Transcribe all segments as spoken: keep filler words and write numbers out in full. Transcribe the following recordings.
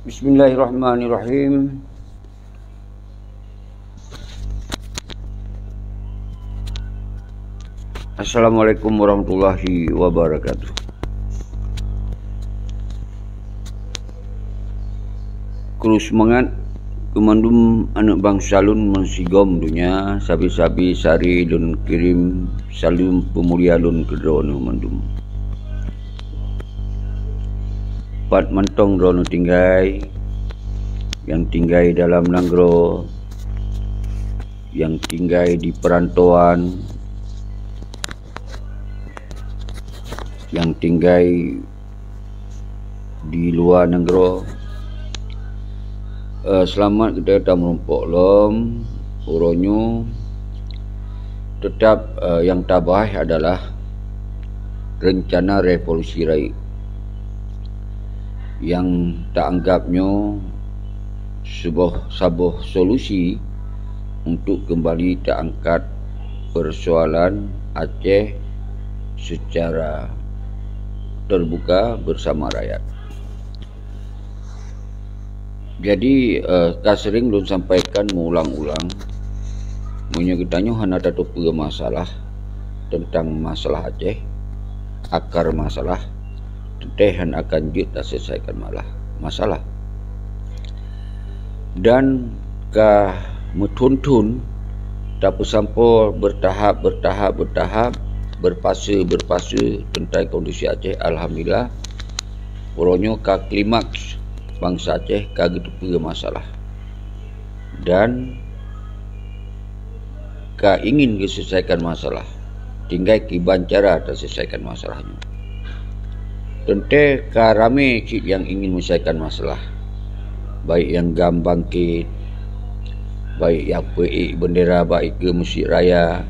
Bismillahirrahmanirrahim. Assalamualaikum warahmatullahi wabarakatuh. Kru seumangat keu mandum aneuk bansa lôn meusigom donya, sabe-sabe sare lôn kirém saleuem peumulia lôn keu droeneuh mandum. Pat mantong droeneuh tinggai, nyang tinggai dalam nanggroe, nyang tinggai di peurantauan, nyang tinggai di luwa nanggroe. Eh, seulamat geutanyoe tameurumpok lom uroe nyoe. Teutap, eh, nyang tabahas adalah reuncana revolusi rayeuk nyang taanggap nyoe saboh, saboh solusi untuk keumbali taangkat peusoalan Aceh seucara teubuka beusama rakyat. Jadi, eh, ka seuring lôn sampaikan meuulang-ulang, meunyoe geutanyoe hana tateupeue masalah teuntang masalah Aceh, akar masalah, teuntée hana akan jeuet taseuleusaikakan malah, masalah. Dan ka meuthon-thon tapeusampoe beurtahap, beurtahap, beurtahap, beurfase-beurfase teuntang kondisi Aceh. Alhamdulillah, uroe nyoe ka klimaks bansa Aceh ka geuteupeue masalah dan ka ingin geuseuleusaikakan masalah. Tinggai kiban cara taseuleusaikakan masalah nyoe. Teuntée ka ramé cit nyang ingin meuseuleusaikan masalah, baik nyang GAM bangkét, baik nyang peuék beundera bak ikeue Meuseujid Raya,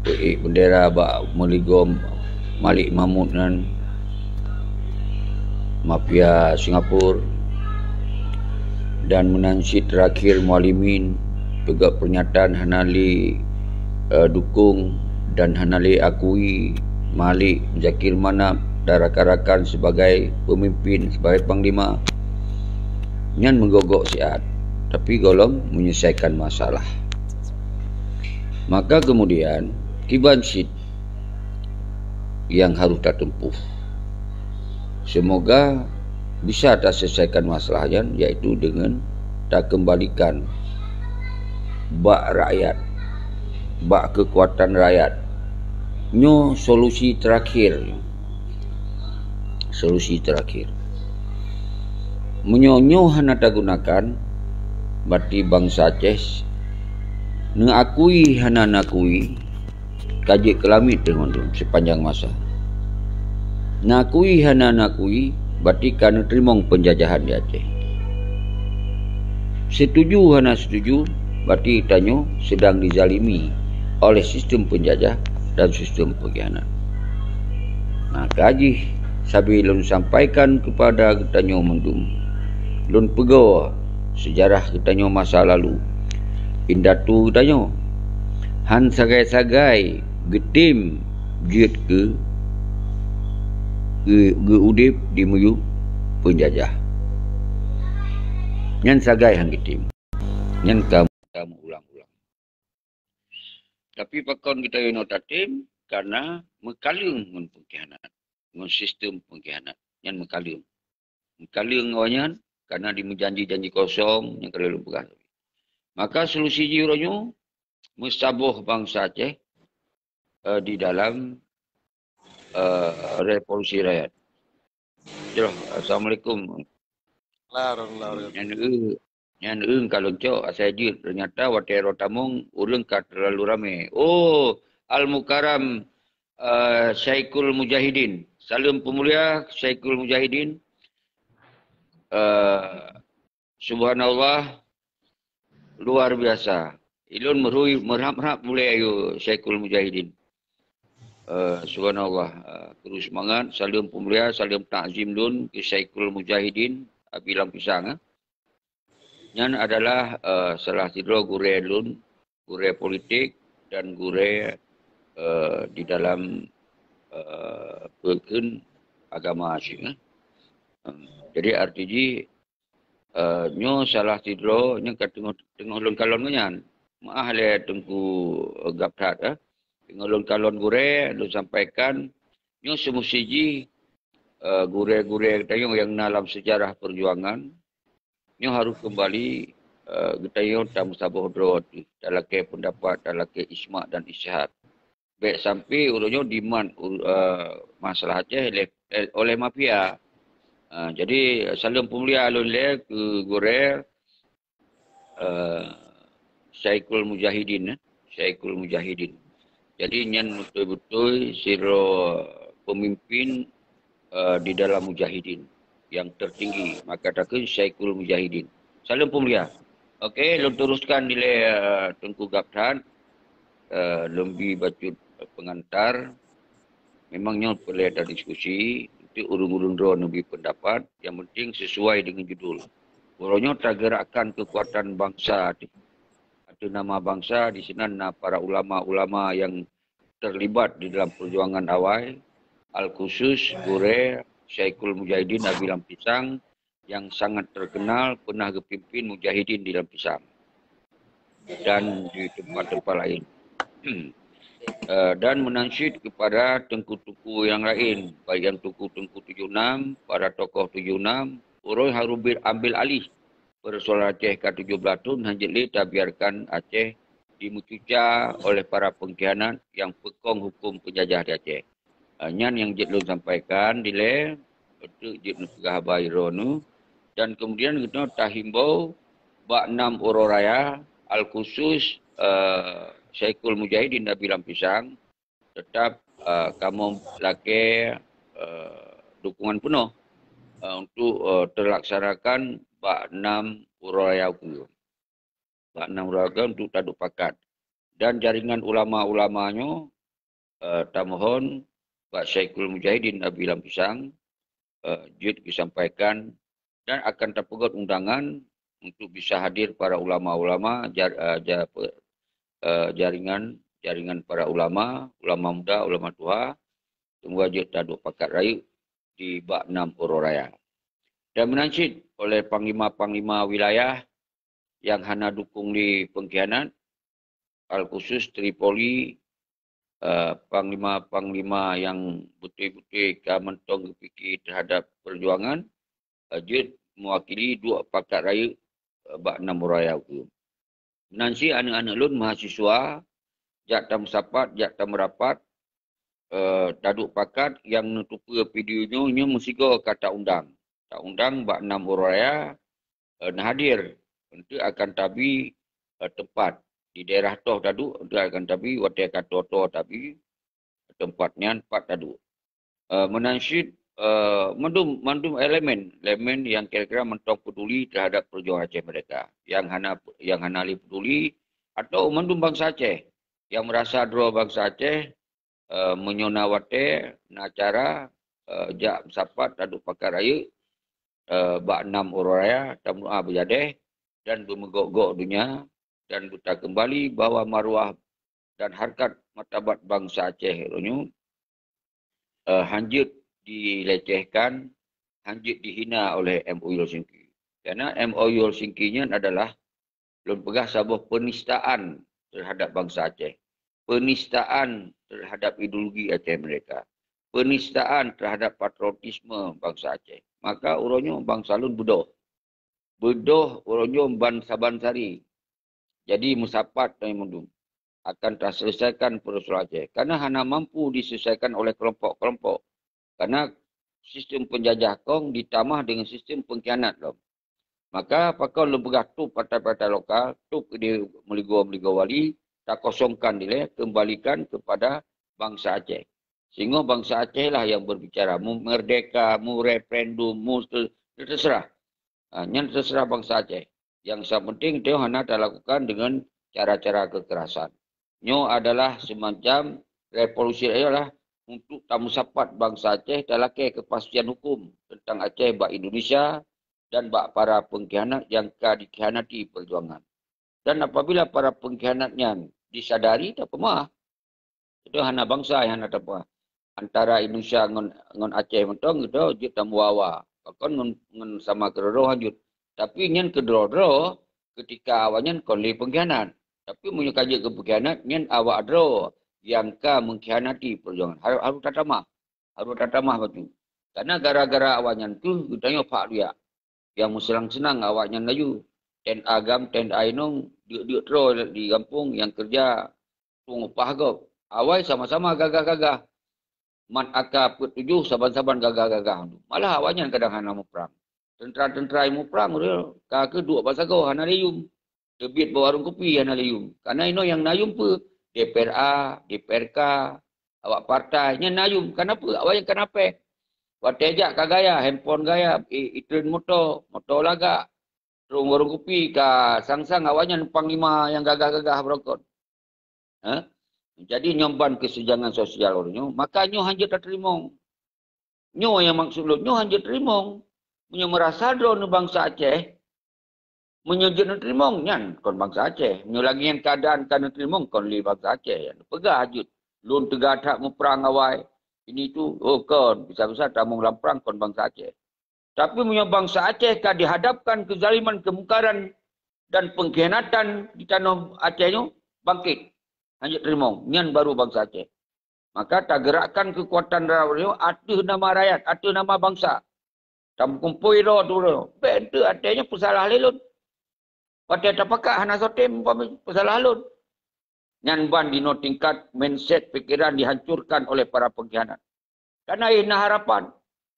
peuék beundera bak meuligom Malik Mahmud nyan, mafia Singapura, dan meunan cit teurakhier Mualimin peugah peurnyatan hana lé, eh, dukong dan hana lé akui Malik Zakir Manaf dan rakan-rakan sebagai peumimpin, sebagai panglima. Nyan meugok-gok siat, tapi gohlom menyelesaikan masalah. Maka kemudian, kiban cit nyang harôh tateumpôh. Seumoga bisa taseuleusaikakan masalah nyan, yaitu deungon takeumbalikan bak rakyat, bak keukuatan rakyat. Nyoe solusi teurakhier. Solusi teurakhier. Meunyoe nyoe hana tagunakan, berarti bansa Aceh neuakui hana neuakui, ka jeuet keu lamiet teungoh lôn sipanjang masa. Neukui hana neukui, berarti ka neuteurimong peunjajahan di Aceh. Setuju hana setuju, berarti tanyoe sedang dizalimi oleh sistem peunjajah dan sistem peungkhianat. Maka jih sabe lôn sampaikan keupada geutanyoe mandum. Lôn peugoe seujarah geutanyoe masa lalu. Indatu geutanyoe han sagai-sagai geutem jeuet keu geu-, geu-udeb di miyueb peunjajah. Nyan sagai han geutem. Nyan ka, ka meuulang-ulang. Tapi pakon geutanyoe inoe tatem, karena meukaleueng ngon peungkhianat, ngon sistem peungkhianat. Nyan meukaleueng. Meukaleueng awaknyan karena dimeujanji-janji kosong nyang ka lheueh lôn peugah. Maka solusi jih uroe nyoe, meusaboh bansa Aceh, eh, di dalam, eh, revolusi rakyat. Jroh, assalamualaikum. Nyan eu, nyan eu ka lôn cok asai jeuet, ternyata watée droe tamong ureuëng ka terlalu ramé. Oh, Al Mukarram, eh, Syekhul Mujahidin. Saleuem peumulia Syekhul Mujahidin. Eh, Subhanallah, luar biasa. Ilôn meurhui meurhab-rhab bulée ayu Syekhul Mujahidin. Eh, subhanallah, eh, kru seumangat, saleuem peumulia, saleuem takzim lôn keu Syekhul Mujahidin, Abi Lam Pisang, eh. Nyan adalah, eh, salah sidroe gurée lôn, gurée politik dan gurée, eh, di dalam, eh, peukheun agama cit, eh. Em, jadi arti jih, Uh, nyoe salah sidroe nyang ka teungoh, teungoh lôn kalon ngon nyan. Meu'ah lé Teungku, uh, Gabthat, eh. Teungoh lôn kalon gurée, lôn sampaikan, nyoe seumusti jih, uh, gurée-gurée geutanyoe nyang na lam seujarah peujuangan, nyoe harôh keumbali, uh, geutanyoe tameusaboh droe teuh, talakée peundapat, talakée ijma dan ijtihad. Bék sampai uroe nyoe dimat, uh, masalah Aceh lé, eh, oleh mafia. Uh, jadi, saleuem peumulia lôn lé keu gurée, eh, Syekhul Mujahidin, eh, Syekhul Mujahidin. Jadi, nyan beutôi-beutôi sidroe pemimpin, eh, di dalam mujahidin yang tertinggi. Maka takheun Syekhul Mujahidin. Saleuem peumulia. Okey, lôn teruskan dilée, eh, Teungku Gabthat, eh, lôn bi bacut pengantar. Memang nyoe peureulée tadiskusi, untuk ureuëng-ureuëng droe neubi pendapat, yang penting sesuai dengan judul. Uroe nyoe tagerakkan keukuatan bansa teuh. Ateueh nama bansa, di sinan na para ulama-ulama yang terlibat di dalam perjuangan awai, al khusus gurée Syekhul Mujahidin Abi Lam Pisang yang sangat terkenal pernah geupimpin mujahidin di Lam Pisang dan di tempat-tempat lain. Eh, dan meunan cit kepada teungku-teungku yang lain, baik yang teungku-teungku tujuh enam, para tokoh tujuh enam, uroe harôh bi-, ambil alih persoalan Aceh ka tujoh blaih thon, hana jeuet lé tabiarkan Aceh dimeucuca oleh para pengkhianat yang peukong hukum penjajah di Aceh. Ah, nyan nyang jeuet lôn sampaikan dilée, untuk jeuet neupeugah haba droeneuh. Dan kemudian geutanyoe tahimbau bak nam uroe raya, al khusus, eh, Syekhul Mujahidin Abi Lam Pisang, tetap, eh, kamoe lakée, eh, dukungan peunoh, eh, untuk, eh, terlaksanakan bak nam uroe raya ukeue. Bak nam uroe raya untuk taduek pakat. Dan jaringan ulama-ulama nyoe, eh, tamohon bak Syekhul Mujahidin Abi Lam Pisang, eh, jeuet geusampaikan dan akan tapeugét undangan untuk bisa hadir para ulama-ulama jar-, eh, ja-, pe-, eh, jaringan, jaringan para ulama, ulama muda, ulama tuha, semoga jeuet taduek pakat rayeuk di bak nam uroe raya. Dan meunan cit oleh panglima-panglima wilayah yang hana dukung lé pengkhianat, al khusus Tripoli, eh, panglima-panglima yang beutôi-beutôi ka mantong geupike terhadap perjuangan, eh, jeuet mewakili duek pakat rayeuk, eh, bak nam uroe raya ukeue. Meunan cit aneuëk-aneuëk lôn mahasiswa, jak tameusapat, jak tameurapat, eh, taduek pakat nyang neuteupeue video nyoe, nyoe meusigoe ka taundang. Taundang bak nam uroe raya, eh, neuhadir, untuk akan tabi, eh, teumpat. Di daerah toh taduek, untuk akan tabi, watée ka toe-toe tabi, teumpat nyan pat taduek. Eh, meunan cit, eh, mandum, mandum elemen, elemen yang kira-kira mantong peduli terhadap perjuangan Aceh Merdeka. Yang hana, yang hana lé peduli, atau mandum bansa Aceh yang merasa droe bansa Aceh, eh, meunyoe na watée, na cara, eh, jak meusapat taduek pakat rayeuk, eh, bak nam uroe raya, tameudoá beujadeh dan beumeugok-gok donya, dan beutakeumbali bahwa maruah dan harkat martabat bansa Aceh uroe nyoe, eh, hana jeuet dilecehkan, hana jeuet dihina oleh M O U Helsinki. Karena M O U Helsinki nyan adalah, lôn peugah, saboh penistaan terhadap bansa Aceh, penistaan terhadap ideologi Aceh Merdeka, penistaan terhadap patriotisme bansa Aceh. Maka uroe nyoe bansa lôn beudôh. Beudôh uroe nyoe ban saban sari. Jadi meusapat tanyoe mandum akan taselesaikan persoalan Aceh. Karena hana mampu diselesaikan oleh kelompok-kelompok. Karena sistem penjajah kong ditamah dengan sistem pengkhianat lom. Maka pakon lôn peugah top partai-partai lokal, top idéh meuligoe-meuligoe wali, takosongkan dilée, kembalikan kepada bansa Aceh. Sehingga bansa Aceh lah yang berbicara, mau merdeka, mau referendum, mau ter-, terserah. Ha, nyan terserah bansa Aceh. Yang penting tu hana talakukan dengan cara-cara kekerasan. Nyoe adalah semacam revolusi, ialah untuk tameusapat bansa Aceh, talakée kepastian hukum tentang Aceh bak Indonesia dan bak para pengkhianat yang ka dikhianati perjuangan. Dan apabila para pengkhianat nyan disadari, tak peumaaf. Itu hana bansa yang hana tapa. Antara Indonesia ngon, ngon Aceh mantong gitu, jeuet tameuwa-wa. Pakon ngon, ngon sama keudroe jeuet. Tapi nyan keudroe-droe ketika awaknyan kon lé pengkhianat. Tapi meunyoe ka jeuet keu pengkhianat, nyan awak droe nyang ka mengkhianati perjuangan. Harôh, harôh tatamah. Harôh tatamah bacut. Karena gara-gara awaknyan tu geutanyoe phak riak. Nyang meuseunang-seunang awaknyan laju. Ten agam, ten ainong, deuk-deuk troe di gampông nyang keureuja tueng upah gob. Awai sama-sama gagah-gagah. Mat aka peuet tujoh saban-saban gagah-gagah. Malah awaknyan kadang hana muprang. Teuntara-teuntara nyang muprang ka keuduek bak sagoe hana lé yum. Teubiet bak warong kupi hana lé yum. Karena inoe nyang na yum peue? D P R A, D P R K, awak partai nyan na yum. Kenapa? Awaknyan kana péh. Watée jak ka gaya, handphone gaya, i- itreun moto, moto lagak. Rhung warong kupi ka sang-sang awaknyan panglima nyang gagah-gagah beurokon. Ha? Jadi nyoe ban keusejangan sosial ureuëng nyoe, maka nyoe hanjeuet tateurimong. Nyoe nyang maksud lôn, nyoe hanjeuet teurimong. Meunyoe meurasa droeneuh bansa Aceh, meunyoe jeuet neuteurimong, nyan kon bansa Aceh. Meunyoe lagée nyan keuadaan ka neuteurimong, kon lé bansa Aceh. Peugah jeuet, lôn teuga that muprang awai. Ini tu, oh kon, bisa-bisa tamong lam prang kon bansa Aceh. Tapi meunyoe bansa Aceh ka dihadapkan keuzaliman, keumungkaran dan pengkhianatan di tanoh Aceh nyoe, bangkit. Hanjeuet teurimong, nyan baru bansa Aceh. Maka tagerakkan keukuatan rakyat nyoe ateueh nama rakyat, ateueh nama bansa. Tameukumpôi droe tu, bék enteuk Aceh nyoe peusalah lé lôn. Watée tapakat hana soe tem umpama peusalah lôn. Nyan ban dinoe tingkat mindset pikeran dihancurkan oleh para pengkhianat. Karena eh na harapan.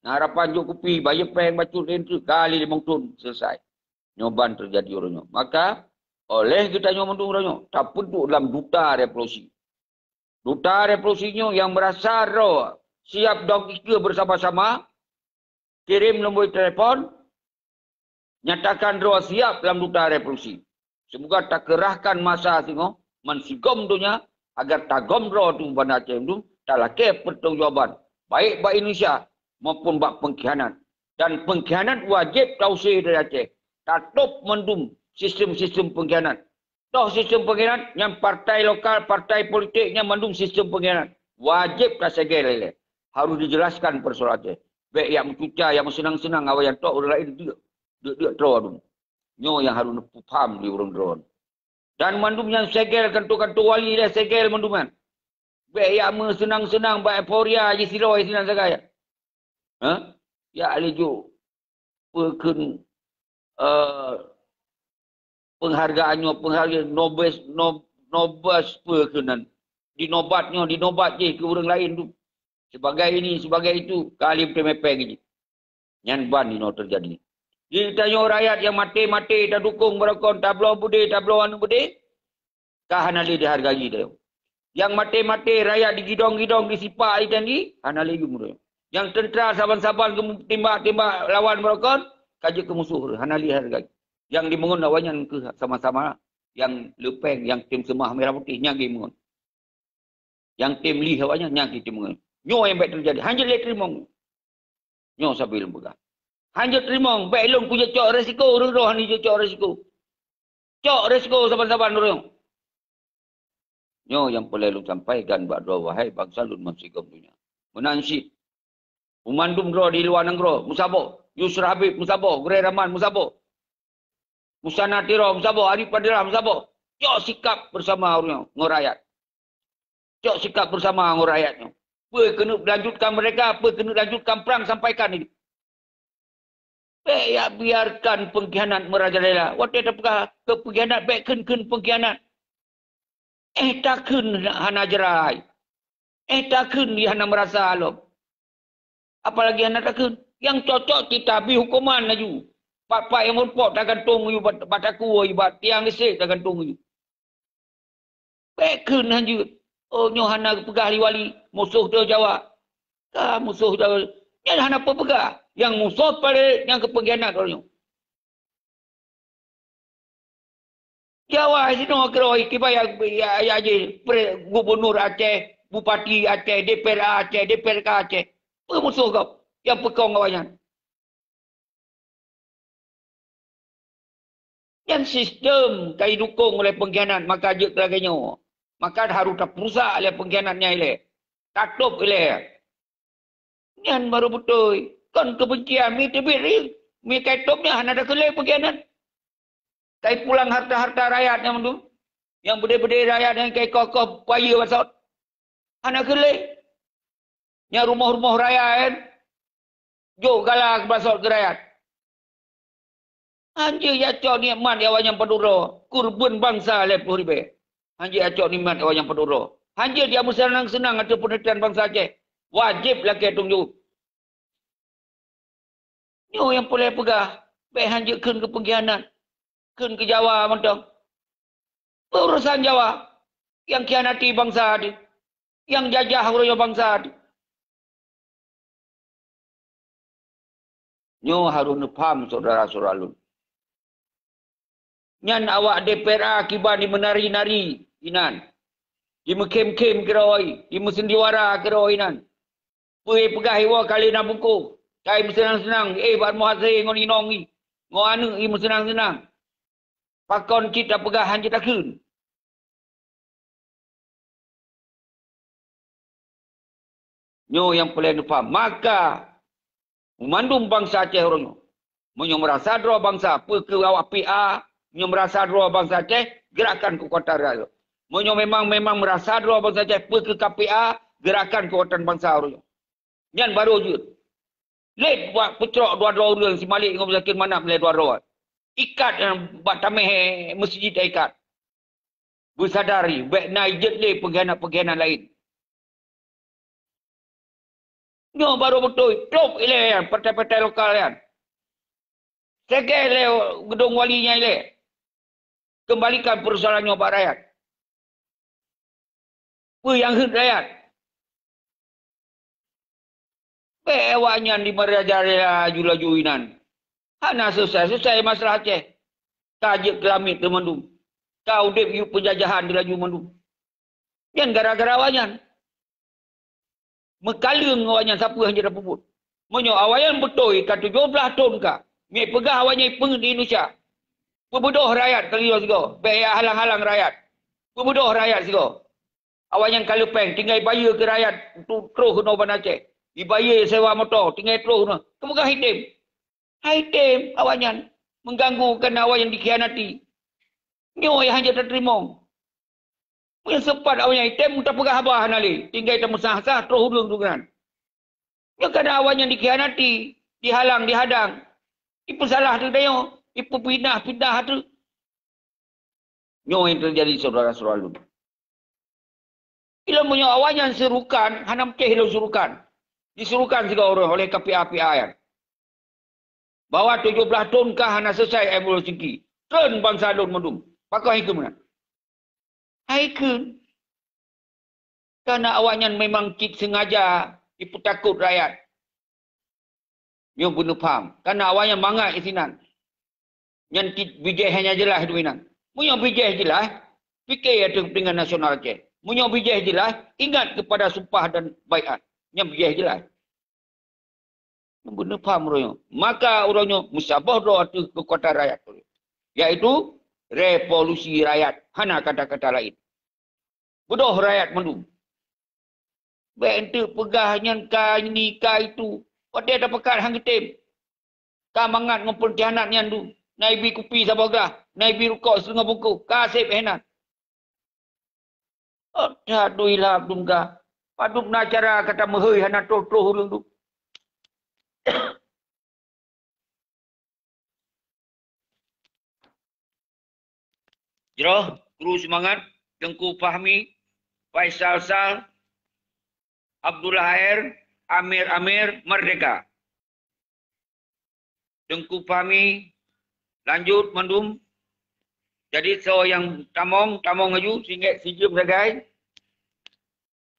Na harapan jok kupi, bayeue péng bacut lé enteuk kali limong thon selesai. Nyoe ban teujadi uroe nyoe. Maka, oleh geutanyoe mandum uroe nyoe, tapeuduek lam duta revolusi. Duta revolusi nyoe nyang meurasa droe siap dong ikeue beusama-sama, kirém nombor telepon, nyatakan droe siap lam duta revolusi. Seumoga takeurahkan masa singoh meusigom donya agar tagom droe tu Banda Aceh mandum talakée peurtanggungjawaban, baik bak Indonesia maupun bak pengkhianat. Dan pengkhianat wajéb tausé dari Aceh. Tatôb mandum sistem-sistem pengkhianat. Toh sistem pengkhianat nyang partai lokal, partai politik nyang mandum sistem pengkhianat. Wajéb tasegel ilée. Harus dijelaskan persoalan Aceh. Bék yak meucuca, yak meuseunang-seunang awai nyang tok ureuëng laén deuk. Deuk-deuk troe dum. Nyoe nyang harus neupeupham di ureuëng droe. Dan mandum nyang segel kanto-kanto wali lé segel mandum nyan. Bék yak meuseunang-seunang bak euforia jisidroe sinan sagai. Ha? Yak laju peukheun, eh, penghargaan nyoe, penghargaan nobes, nob-, nobes peukeunan. Dinobat nyoe, dinobat jih keu ureuëng laén tu. Sebagai ini, sebagai itu, ka lheueh teumé péng jih. Nyan ban inoe teujadi. Di tanyoe rakyat nyang maté-maté tadukong beurokon, tabloe beudé, tabloe aneuëk beudé, ka hana lé dihargai droe. Nyang maté-maté rakyat digidong-gidong, disipak itan di, hana lé yum droe. Nyang teuntara saban-saban geumeutimba-timba lawan beurokon, ka jeuet keu musoh droe, hana lé hargai. Nyang dimeungon awaknyan keuh sama-sama nyang leupeng, nyang tem seumah mirah putéh, nyang dimeungon. Nyang tem lih awaknyan, nyang tem ngon. Nyoe nyang bék teujadi. Hanjeuet lé teurimong. Nyoe sabe lôn peugah. Hanjeuet teurimong, bék lôn kujeuet cok resiko, ureuëng droe hanjeuet cok resiko. Cok resiko saban-saban ureuëng. Nyoe nyang peureulée lôn sampaikan bak droe, wahai bansa lôn meusigom donya. Meunan cit, Meumandum droe di luwa nanggroe meusaboh, Yusra Habib meusaboh, Gurée Rahman meusaboh, Musana Tiro meusaboh, Arif Fadillah meusaboh. Cok sikap beusama ureuëng nyoe ngon rakyat. Cok sikap beusama ngon rakyat nyoe. Peue keuneuk lanjutkan meurdeka, peue keuneuk lanjutkan prang, sampaikan nyoe. Bék yak biarkan pengkhianat meurajalela. Watée tapeugah keu pengkhianat, bék kheun-kheun pengkhianat. Eh, takheun hana jrai. Eh, takheun di hana meurasa lom. Apalagi hana takheun. Nyang cocok cit tabi huköman laju. Pat-pat nyang meureumpok tagantong laju bat-, bataku laju, bat tiang listrik tagantong laju. Bék kheun hanjeuet. Oh, nyoe hana geupeugah lé wali, musoh teuh Jawa. Ka musoh teuh. Nyan hana peue peugah. Nyang musoh paléng nyang keu pengkhianat uroe nyoe. Jawa sinoe keudroe kiban ya, ya, ya jih pre-, gubunur Aceh, bupati Aceh, D P R A Aceh, D P R K Aceh. Peue musoh gob nyang peukong awaknyan? Nyang sistem ka jidukong oleh pengkhianat, maka jeuet lagée nyoe. Maka harôh tapeurusak lé pengkhianat nyan ilée. Tatôb ilée. Nyan barô beutôi. Kon keubencian, mi teubiet ri-, Meukai tôb nyan hana takheun lé pengkhianat. Kai pulang harta-harta rakyat nyan mandum. Nyang beudé-beudé rakyat nyang kai koh-koh bayeue basot. Hana kheun lé. Nyang rumoh-rumoh raya nyan jok gala keu basot keu rakyat. Hanjeuet jacok nikmat awaknyan padub droe, keureubeuen bansa lhèe ploh ribèe. Hanjeuet jacok nikmat awaknyan padub droe. Hanjeuet jimeuseunang-seunang ateueh peuneutan bansa Aceh. Wajéb lakèe tanggung jaweueb. Nyoe nyang peureulèe peugah, bèk hanjeuet kheun keu peungkhianat, kheun keu Jawa mantong. Peue urosan Jawa nyang khianati bansa teuh, nyang jajah uroe bansa teuh. Nyoe harôh neupaham, syedara-syedara lôn. Nyan awak D P R A kiban jimeunari-nari inan, jimeukhém-khém keudroe, jimeusandiwara keudroe inan. Peue peugah iwoe ka lheueh na bungkôh, ka jimeuseunang-seunang, eh, bak meuhasé ngon inong jih, ngon aneuk jimeuseunang-seunang. Pakon cit tapeugah hanjeuet takheun? Nyoe nyang peureulèe neupaham. Maka, meumandum bansa Aceh uroe nyoe, meunyoe meurasa droe bansa, peue keu awak P A, meunyoe meurasa droe bansa Aceh, gerakan keukuatan rakyat. Meunyoe memang, memang meurasa droe bansa Aceh, peue keu ka P A, gerakan keukuatan bansa uroe nyoe. Nyan barô jeuet. Lé bak peucrok dua droe ureueng, si Malik ngon Zakir Manaf lé dua droe. Ikat, eh, bak tamèh meuseujid ikat. Beusadari, bèk na jeuet lé peungkhianat-peungkhianat laén. Nyoe barô beutôi, tôb ilèe nyan, partai-partai lokal nyan. Segeh lé geudong wali nyan ilèe. Keumbalikan peursoalan nyoe bak rakyat. Peue nyang heuet rakyat? Bèk awaknyan dimaraja laju-laju inan. Hana selesai-selesai masalah Aceh. Ka jeuet keu lamiet teuh mandum. Ka udép yub peunjajahan teuh laju mandum. Nyan gara-gara awaknyan. Meukaleueng awaknyan sapeue nyang jeuet tapeubuet. Meunyoe awaknyan beutôi ka tujoh blaih thon ka, miet peugah awaknyan ipeungeuet di Indonesia. Peubeudoh rakyat teuh sigoe, bèk halang-halang rakyat. Peubeudoh rakyat sigoe. Awaknyan ka leupeng, tinggai bayeue keu rakyat untuk troh keunoe Banda Aceh. Ibayeue sewa moto, tinggai troh keunoe. Keupeugah item. Hai tem awaknyan, mengganggu karena awaknyan dikhianati. Nyoe nyang hanjeuet tateurimong. Meunyoe sempat awaknyan item, tapeugah haba hana lé, tinggai tameusah-sah troh ureueng tu keunan. Nyoe karena awaknyan dikhianati, dihalang, dihadang, ipeusalah teuh tanyoe, ipeupinah-pinah teuh. Nyoe nyang teujadi, syedara-syedara lôn. Ilôn meunyoe awaknyan seurukan, hana meucéh ilôn seurukan. Diseurukan sigoe ureueng oleh K P A P A nyan. Bahwa tujoh blaih thon ka hana selesai M O U Helsinki. Treun bansa lôn mandum. Pakon hai kheun meunan? Hai kheun. Karena awaknyan memang cit sengaja ipeutakot rakyat. Nyoe beuneupham. Karena awaknyan mangat isinan. Nyan cit bijéh hanya jeulaih duek inan. Meunyoe bijéh jeulaih, pike ateueh kepentingan nasional Aceh. Meunyoe bijéh jeulaih, ingat kepada sumpah dan baiat. Nyan bijéh jeulaih. Beuneupham uroe nyoe. Maka uroe nyoe meusaboh droe ateueh keukuatan rakyat, yaitu revolusi rakyat. Hana kata-kata laén. Beudoh rakyat mandum. Bèk enteuk peugah nyan ka ini, ka itu. Watèe tapakat han geutem. Ka mangat ngon peungkhianat nyan du. Na ibi kupi saboh glah, na ibi rukok siteungoh bungkôh. Ka sép hènan. Oh, that du ilap dum ka. Padub na cara ka tameuhôi hana troh-troh ureueng du. Jroh, kru seumangat, Teungku Fahmi, Faisal Sal, Abdullah Hair, Amir Amir, Merdeka. Teungku Fahmi, lanjut mandum. Jadi, soe nyang tamong, tamong laju, singèt sijeuem sagai.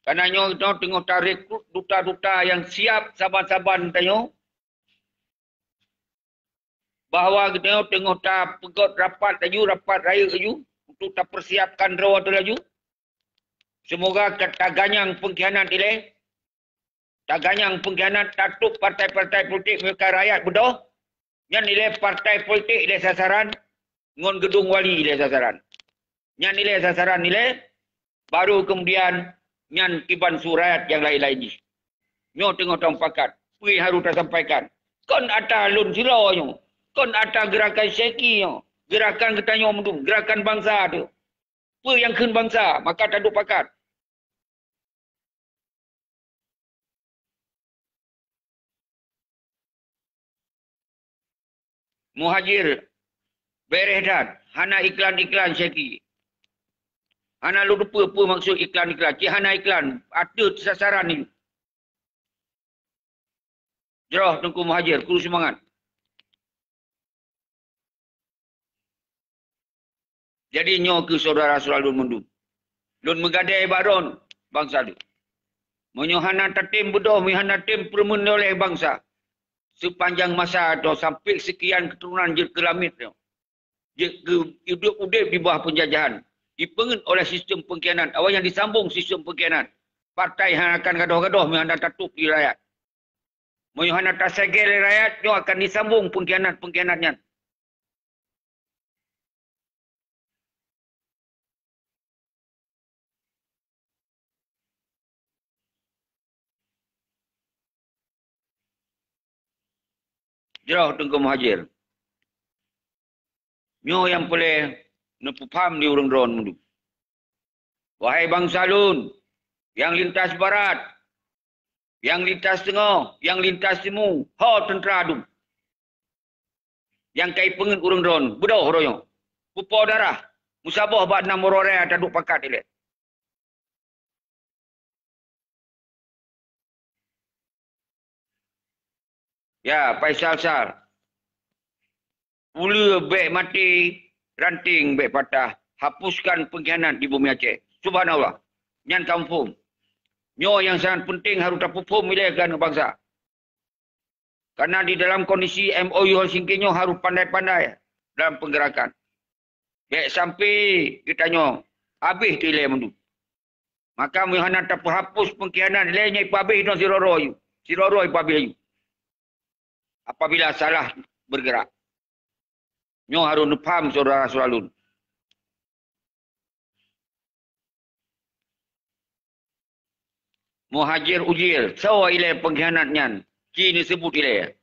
Karena nyoe tanyoe teungoh tarekrut duta-duta nyang siap saban-saban tanyoe. Bahwa geutanyoe teungoh tapeugöt rapat laju, rapat rayeuk laju, untuk tapersiapkan droe teuh laju. Seumoga ka taganyang peungkhianat ilèe, taganyang peungkhianat, tatôb partai-partai politik, meuka rakyat beudoh, nyan ilèe partai politik ilèe sasaran, ngon geudong wali ilèe sasaran. Nyan ilèe sasaran ilèe, baru kemudian nyan kiban su rakyat nyang laén-laén jih. Nyoe teungoh tamupakat, peue nyang harôh tasampaikan. Kon atra lôn sidroe nyoe. Kon atra geurakan Syeki nyoe. Geurakan geutanyoe mandum, geurakan bansa teuh. Peue nyang kheun bansa, maka taduek pakat. Muhajir, bereh that, hana iklan-iklan Syeki. Hana lôn teupeue peue maksud iklan-iklan. Cit hana iklan, ateueh sasaran nyoe. Jroh Teungku Muhajir, kru seumangat. Jadi nyoe keuh syedara-syedara lôn mandum. Lôn meugadée bak droen bansa lôn. Meunyoe hana tatem beudôh, meunyoe hana tem peureumeun oleh bansa, seupanjang masa droe sampai seukian keuturonan jeuet keu lamiet nyoe, jeuet keu udeb-udeb di bawah peunjajahan, jipeungeut oleh sistem peungkhianat, awaknyan disambong sistem peungkhianat. Partai hana akan gadôh-gadôh meunyoe hana tatôb di rakyat. Meunyoe hana tasegel lé rakyat, nyoe akan disambong peungkhianat-peungkhianat nyan. Jroh Teungku Muhajir. Nyoe nyang peureulée neupeupham di ureuëng droen mandum. Wahai bansa lôn, nyang lintas barat, nyang lintas teungoh, nyang lintas timu, ho teuntra dum. Nyang ka jipeungeut ureuëng droen, beudôh uroe nyoe. Pupo darah, meusaboh bak nam uroe raya taduek pakat ilée. Ya, Faisal Sar. Uleue bék maté, ranting bék patah, hapuskan peungkhianat di bumi Aceh. Subhanallah. Nyan ka muphom. Nyoe nyang sangat peunteng harôh tapeuphom ilée keu bansa. Karena di dalam kondisi M O U Helsinki nyoe harôh pandai-pandai dalam peugerakan. Bék sampai geutanyoe habéh teuh ilée mandum. Maka meunyoe hana tapeuhapus peungkhianat ilée nyoe ipeuhabéh droe sidroe-droe, sidroe-droe ipeuhabéh. Apabila salah bergerak. Nyoe harôh neupaham syedara-syedara lôn. Muhajir Ujir, soe ilée peungkhianat nyan? Ci neuseubut ilée.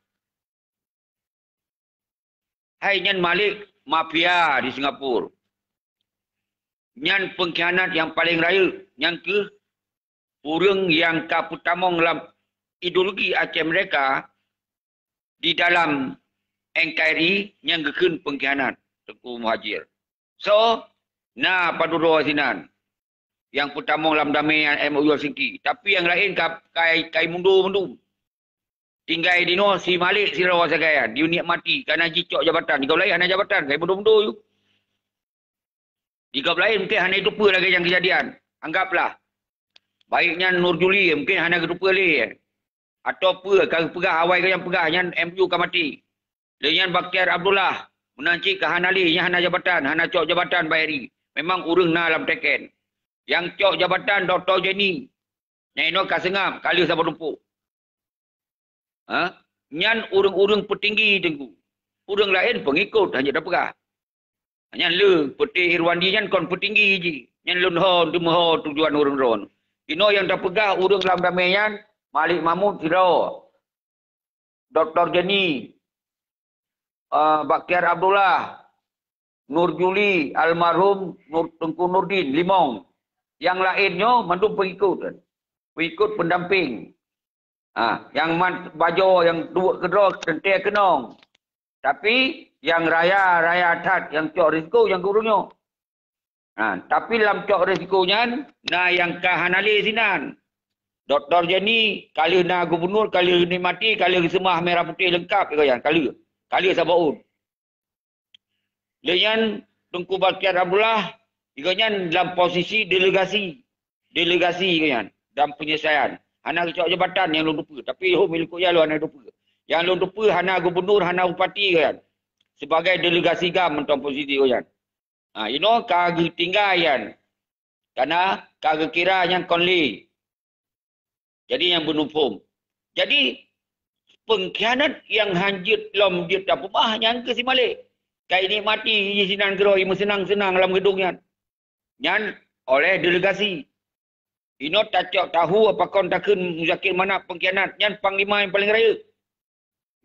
Hai nyan Malik mafia di Singapura. Nyan peungkhianat nyang paleng rayeuk, nyan keuh ureuëng nyang ka peutamong lam ideologi Aceh Merdeka di dalam N K R I nyang geukheun peungkhianat Teungku Muhajir. So, na padub droe sinan nyang peutamong lam damé M O U Helsinki. Tapi nyang laén ka, ka, ka mundur mandum. Tinggai dinoe si Malik sidroe sagai nyan, dinikmati, kana jicok jabatan. Di gob laén hana jabatan, ka mundur-mundur ju. Di gob laén mungken hana jiteupeue lagée nyang keujadian. Anggaplah, baik nyan Nur Juli, mungken hana geuteupeue lé. Atawa peue ka geupeugah awai geuh nyang peugah nyan M U ka maté. Lé nyan Bakhtiar Abdullah, meunan cit ka hana lé, nyan hana jabatan, hana cok jabatan bak R I. Memang ureuëng na lam teken. Nyang cok jabatan Doktor Jenny. Nyang inoe ka seungab, ka lheueh saboh tumpôk. Ha? Nyan ureuëng-ureuëng peutinggi Teungku. Ureuëng laén peungikot, hana tapeugah. Nyan le, Peuté Irwandi nyan kon peutinggi jih. Nyan lôn ho, teumeuho tujuan ureuëng droen. Inoe nyang tapeugah ureuëng lam damé nyan, Malik Mahmud sidroe. Doktor Jenny, ah, Bakhtiar Abdullah, Nur Juli, almarhum Nur, Teungku Nurdin, limong. Nyang laén nyoe mandum peungikot. Peungikot pendamping. Ha, nyang mat bajoe nyang duek keudroe teuntée keunong. Tapi nyang raya-raya that nyang cok risiko nyang ureuëng nyoe. Ha, tapi lam cok risiko nyan na nyang ka hana lé sinan. Doktor Jenny ka lheueh na gubunur, ka lheueh nikmati, ka lheueh geuseumah merah putéh leungkap, ka lheueh, ka lheueh saboh ôn. Lé nyan Teungku Bakhtiar Abdullah, gobnyan lam posisi delegasi. Delegasi gobnyan dalam peunyeuleusoian. Hana geucok jabatan nyang lôn teupeue, tapi hom likot nyan lôn hana teupeue. Nyang lôn teupeue hana gubunur, hana bupati gobnyan. Sebagai delegasi GAM mantong posisi gobnyan. Ha, inoe ka geutinggai nyan. Kana ka geukira nyan kon lé. Jadi nyang beunuphom. Jadi peungkhianat nyang han jeuet lom jeuet tapeubah nyan keuh si Malik. Ka inikmati jih sinan keudroe, imeuseunang-seunang lam geudong nyan. Nyan oleh delegasi. Inoe tacok tahu pakon takheun Muzakir Manaf peungkhianat, nyan panglima nyang paleng rayeuk.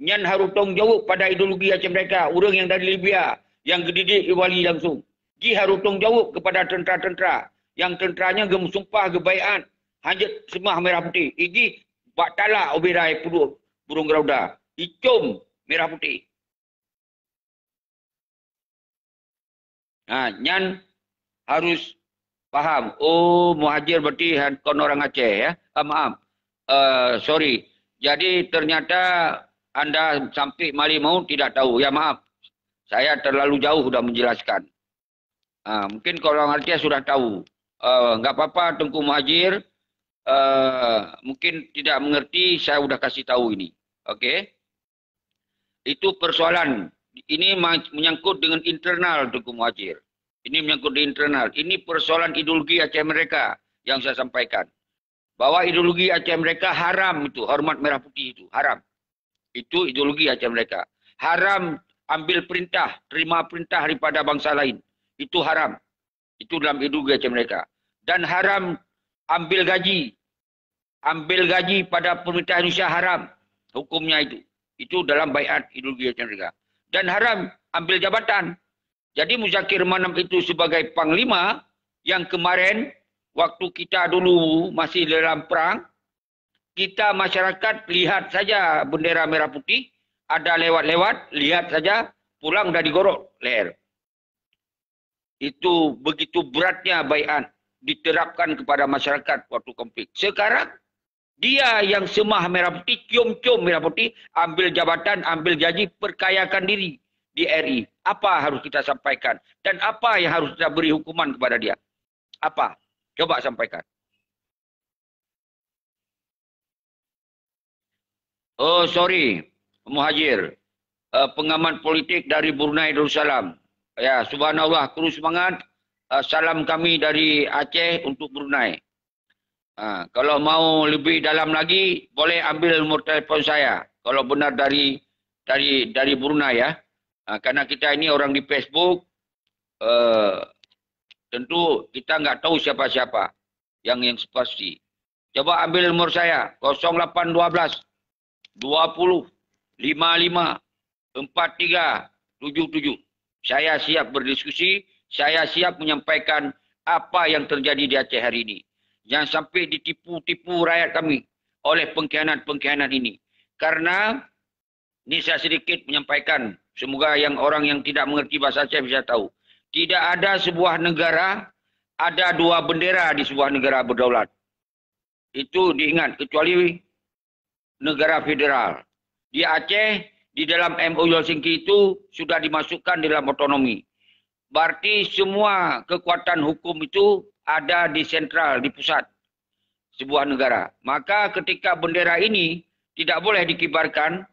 Nyan harôh tanggung jaweueb pada ideologi Aceh Merdeka, ureuëng nyang dari Libya nyang geudidik di Bali langsung. Jih harôh tanggung jaweueb keupada teuntara-teuntara nyang teuntara nyan geumeusumpah, geubaiat hanjeuet seumah merah putéh. Ijih bak talak ubé rai peuduek burông garuda, icom merah putéh. Ha, nyan harus paham. Oh, Muhajir berarti kon orang Aceh, ya. Ah, maaf. Eh, sorry. Jadi ternyata anda sampai Mali Maun tidak tahu. Ya, maaf. Saya terlalu jauh dah menjelaskan. Ah, mungkin kalau orang Aceh sudah tahu. Eh, enggak apa-apa, Teungku Muhajir. Eh, mungkin tidak mengerti, saya udah kasih tahu ini. Oke? Itu persoalan. Ini ma-, menyangkut dengan internal, Teungku Muhajir. Ini menyangkut di internal. Ini persoalan ideologi Aceh Merdeka yang saya sampaikan. Bahwa ideologi Aceh Merdeka haram itu, hormat merah putih itu, haram. Itu ideologi Aceh Merdeka. Haram ambil perintah, terima perintah daripada bangsa lain. Itu haram. Itu dalam ideologi Aceh Merdeka. Dan haram ambil gaji. Ambil gaji pada pemerintah Indonesia haram hukumnya itu. Itu dalam baiat ideologi Aceh Merdeka. Dan haram ambil jabatan. Jadi Muzakir Manaf itu sebagai panglima yang kemarin waktu kita dulu masih dalam perang, kita masyarakat lihat saja bendera merah putih, ada lewat-lewat, lihat saja, pulang dah digorok leher. Itu begitu beratnya baiat diterapkan kepada masyarakat waktu konflik. Sekarang, dia yang seumah merah putih, cium-cium merah putih, ambil jabatan, ambil gaji, perkayakan diri di R I. Apa harus kita sampaikan? Dan apa yang harus kita beri hukuman kepada dia? Apa? Coba sampaikan. Oh, sorry, Muhajir. Eh, pengamat politik dari Brunei Darussalam. Ya, subhanallah, kru semangat. Eh, salam kami dari Aceh untuk Brunei. Ah, kalau mau lebih dalam lagi, boleh ambil nomor telepon saya. Kalau benar dari dari dari Brunei, ya. Ah, karena kita ini orang di Facebook, eh, tentu kita nggak tahu siapa-siapa yang yang pasti. Coba ambil nomor saya, kosong lapan dua belas, dua puluh, lima lima, empat tiga tujuh tujuh. Saya siap berdiskusi, saya siap menyampaikan apa yang terjadi di Aceh hari ini. Jangan sampai ditipu-tipu rakyat kami oleh pengkhianat-pengkhianat ini. Karena ini saya sedikit menyampaikan, semoga yang orang yang tidak mengerti bahasa Aceh bisa tahu. Tidak ada sebuah negara ada dua bendera di sebuah negara berdaulat. Itu diingat, kecuali negara federal. Di Aceh, di dalam M O U Helsinki itu sudah dimasukkan di dalam otonomi. Berarti semua kekuatan hukum itu ada di sentral, di pusat sebuah negara. Maka ketika bendera ini tidak boleh dikibarkan,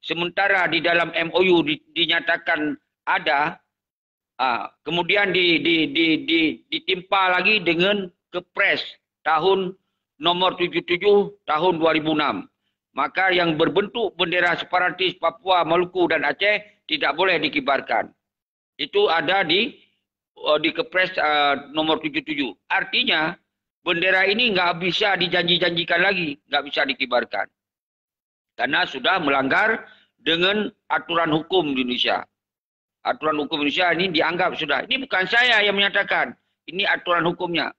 sementara di dalam M O U di, dinyatakan ada, ah, kemudian di, di, di, di, ditimpa lagi dengan Kepres tahun nomor tujuh tujuh tahun dua ribu enam. Maka yang berbentuk bendera separatis Papua, Maluku, dan Aceh tidak boleh dikibarkan. Itu ada di, eh, di Kepres, eh, nomor tujuh tujuh. Artinya, bendera ini nggak bisa dijanji-janjikan lagi, nggak bisa dikibarkan. Karena sudah melanggar dengan aturan hukum di Indonesia. Aturan hukum Indonesia ini dianggap sudah. Ini bukan saya yang menyatakan. Ini aturan hukumnya.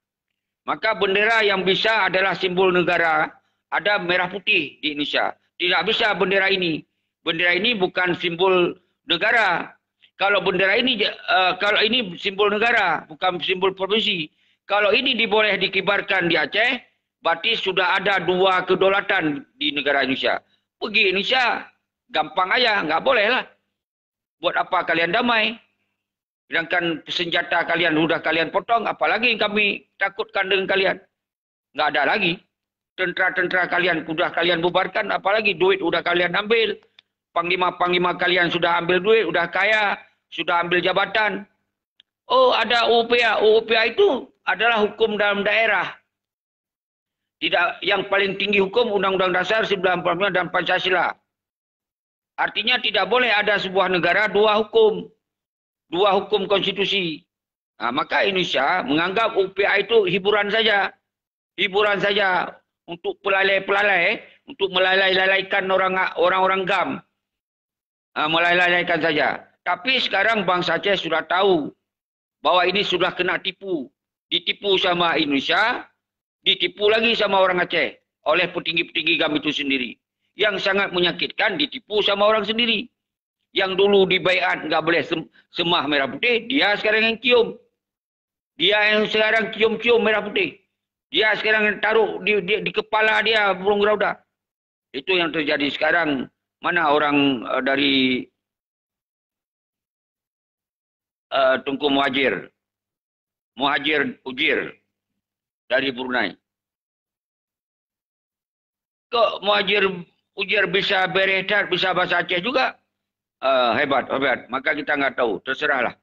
Maka bendera yang bisa adalah simbol negara, ada merah putih di Indonesia. Tidak bisa bendera ini. Bendera ini bukan simbol negara. Kalau bendera ini, eh, kalau ini simbol negara, bukan simbol provinsi. Kalau ini diboleh dikibarkan di Aceh, berarti sudah ada dua kedaulatan di negara Indonesia. Pergi Indonesia, gampang aja, nggak boleh lah. Buat apa kalian damai? Sedangkan senjata kalian sudah kalian potong, apalagi kami takutkan dengan kalian? Nggak ada lagi. Tentara-tentara kalian sudah kalian bubarkan, apalagi duit sudah kalian ambil. Panglima-panglima kalian sudah ambil duit, sudah kaya, sudah ambil jabatan. Oh, ada U U P A. U U P A itu adalah hukum dalam daerah. Tidak, yang paling tinggi hukum Undang-Undang Dasar sembilan puluh lima dan Pancasila. Artinya tidak boleh ada sebuah negara dua hukum, dua hukum konstitusi. Nah, maka Indonesia menganggap U P A itu hiburan saja. Hiburan saja untuk pelalai-pelalai, untuk melalai-lalaikan orang, orang-orang GAM. Ah, melalaikan saja. Tapi sekarang bangsa Aceh sudah tahu bahwa ini sudah kena tipu. Ditipu sama Indonesia, ditipu lagi sama orang Aceh oleh petinggi-petinggi GAM itu sendiri. Yang sangat menyakitkan, ditipu sama orang sendiri. Yang dulu dibaiat nggak boleh sem-, semah merah putih, dia sekarang yang cium. Dia yang sekarang cium-cium merah putih. Dia sekarang yang taruh di, di, di kepala dia burung rauda. Itu yang terjadi sekarang. Mana orang, eh, dari, eh, Teungku Muhajir? Muhajir Ujir dari Brunei. Kok Muhajir Ujir bisa bereh that, bisa bahasa Aceh juga? Eh, hebat, hebat. Maka kita nggak tahu, terserahlah.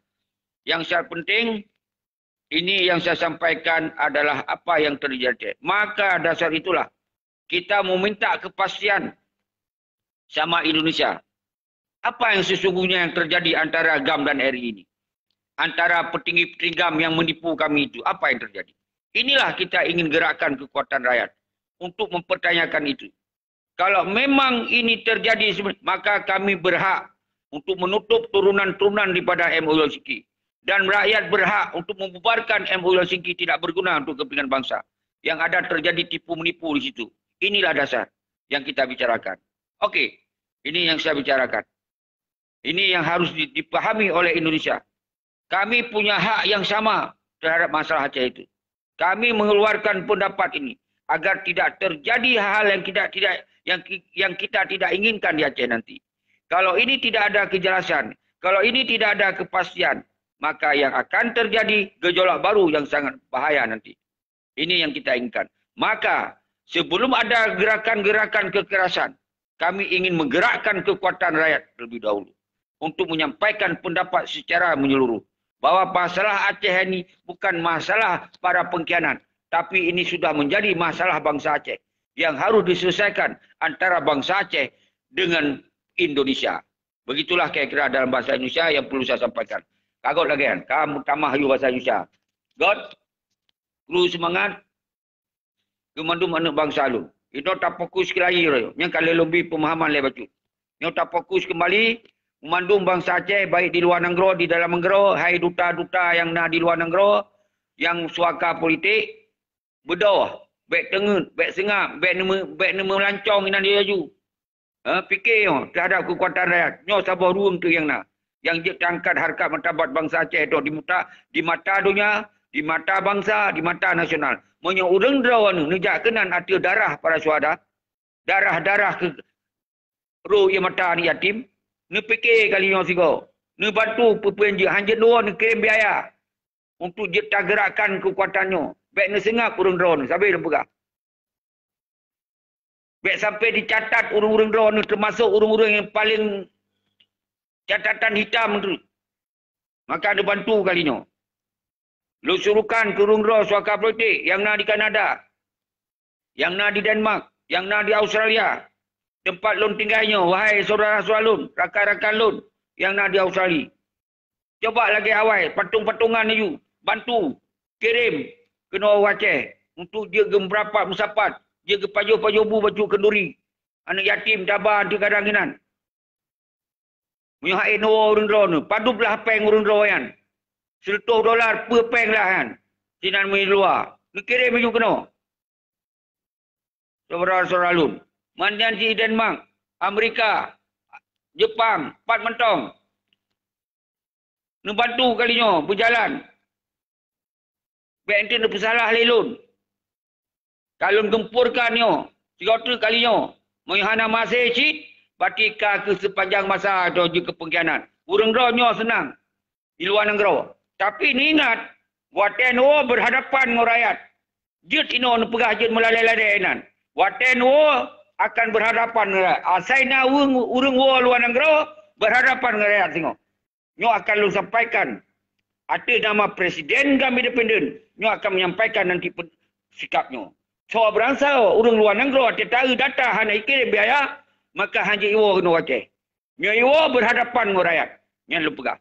Yang sangat penting, ini yang saya sampaikan adalah apa yang terjadi. Maka dasar itulah kita meminta kepastian sama Indonesia. Apa yang sesungguhnya yang terjadi antara GAM dan RI ini? Antara petinggi-petinggi GAM yang menipu kami itu, apa yang terjadi? Inilah kita ingin gerakkan kekuatan rakyat untuk mempertanyakan itu. Kalau memang ini terjadi, maka kami berhak untuk menutup turunan-turunan daripada M O U Helsinki. Dan rakyat berhak untuk membubarkan M O U Helsinki, tidak berguna untuk kepentingan bangsa. Yang ada terjadi tipu-menipu di situ. Inilah dasar yang kita bicarakan. Oke, ini yang saya bicarakan. Ini yang harus di-, dipahami oleh Indonesia. Kami punya hak yang sama terhadap masalah Aceh itu. Kami mengeluarkan pendapat ini agar tidak terjadi hal-hal yang kita tidak, yang ki-, yang kita tidak inginkan di Aceh nanti. Kalau ini tidak ada kejelasan, kalau ini tidak ada kepastian, maka yang akan terjadi gejolak baru yang sangat bahaya nanti. Ini yang kita inginkan. Maka, sebelum ada gerakan-gerakan kekerasan, kami ingin menggerakkan kekuatan rakyat terlebih dahulu untuk menyampaikan pendapat secara menyeluruh bahwa masalah Aceh ini bukan masalah para pengkhianat, tapi ini sudah menjadi masalah bangsa Aceh yang harus diselesaikan antara bangsa Aceh dengan Indonesia. Begitulah kira-kira dalam bahasa Indonesia yang perlu saya sampaikan. Kagot lagèe nyan, ka meutamah yue bahasa Indonesia. Got, kru seumangat, keu mandum aneuk bansa lôn. Inoe tafokus keu lahé, nyan ka lheueh lôn bri peumahaman lé bacut. Nyoe tafokus keumbali, mandum bansa Aceh, baik di luwa nanggroe, di dalam nanggroe, hai duta-duta nyang na di luwa nanggroe, nyang suaka politik, beudôh, bèk teungeut, bèk seungab, bèk neumeu-, bèk neumeulancong inan laju. Eh, pike nyoe teuhadap keukuatan rakyat. Nyoe saboh rueng teuh nyang na. Nyang jeuet teuangkat hareukat martabat bansa Aceh nyoe di muta, di mata donya, di mata bansa, di mata nasional. Meunyoe ureueng droeneuh neujak keunan ateueh darah para syuhada, darah-darah keu roh ie mata aneuk yatim, neupike kali nyoe sigoe. Neubantu peue-peue nyang jeuet, han jeuet neuwoe neukirém biaya untuk jeuet tageurakkan keukuatan nyoe. Bèk neuseungab ureueng droeneuh, sabe lôn peugah. Bèk sampai dicatat ureueng-ureueng droeneuh, teumasok ureueng-ureueng nyang paleng catatan hitam tu. Maka neubantu kali nyoe. Lôn syurukan keu ureueng droe suaka politik nyang na di Kanada, nyang na di Denmark, nyang na di Australia, teumpat lôn tinggai nyoe, wahai syedara-syedara lôn, rakan-rakan lôn nyang na di Australia. Coba lagèe awai, patong-patongan laju, bantu, kirém keunoe u Aceh untuk jeuet geumeusapat, jeuet geupajoh-pajoh bu bacut khanduri. Aneuk yatim taba teuh kadang inan. Meunyoe han neuwoe ureueng droeneuh, padub lah pèng ureueng droe nyan. Sireutôh dolar peue pèng lah nyan. Sinan meunyoe luwa, neukirém laju keunoe. Syedara-syedara lôn, manjan di Denmark, Amerika, Jepang, pat mantong. Neubantu kali nyoe beujalan. Bèk enteuk neupeusalah lé lôn. Ka lôn geumpurkan nyoe, sigoe teuk kali nyoe. Meunyoe hana maséh cit, berarti ka keuh seupanjang masa droe jeuet keu peungkhianat. Ureueng droe nyoe seunang di luwa nanggroe. Tapi neuingat, watèe neuwoe beuhadapan ngon rakyat. Jeuet inoe neupeugah jeuet meuladèe-ladèe inan. Watèe neuwoe akan beuhadapan ngon rakyat. Asai na ureueng, ureueng woe luwa nanggroe beuhadapan ngon rakyat singoh. Nyoe akan lôn sampaikan ateueh nama Presiden GAM Independen. Nyoe akan menyampaikan nanti pe-, sikap nyoe. Soe beuransa ureueng luwa nanggroe teuta-eu data hana ikirém biaya, maka han jeuet iwoe keunoe u Aceh. Nyoe iwoe beuhadapan ngon rakyat. Nyan lôn peugah.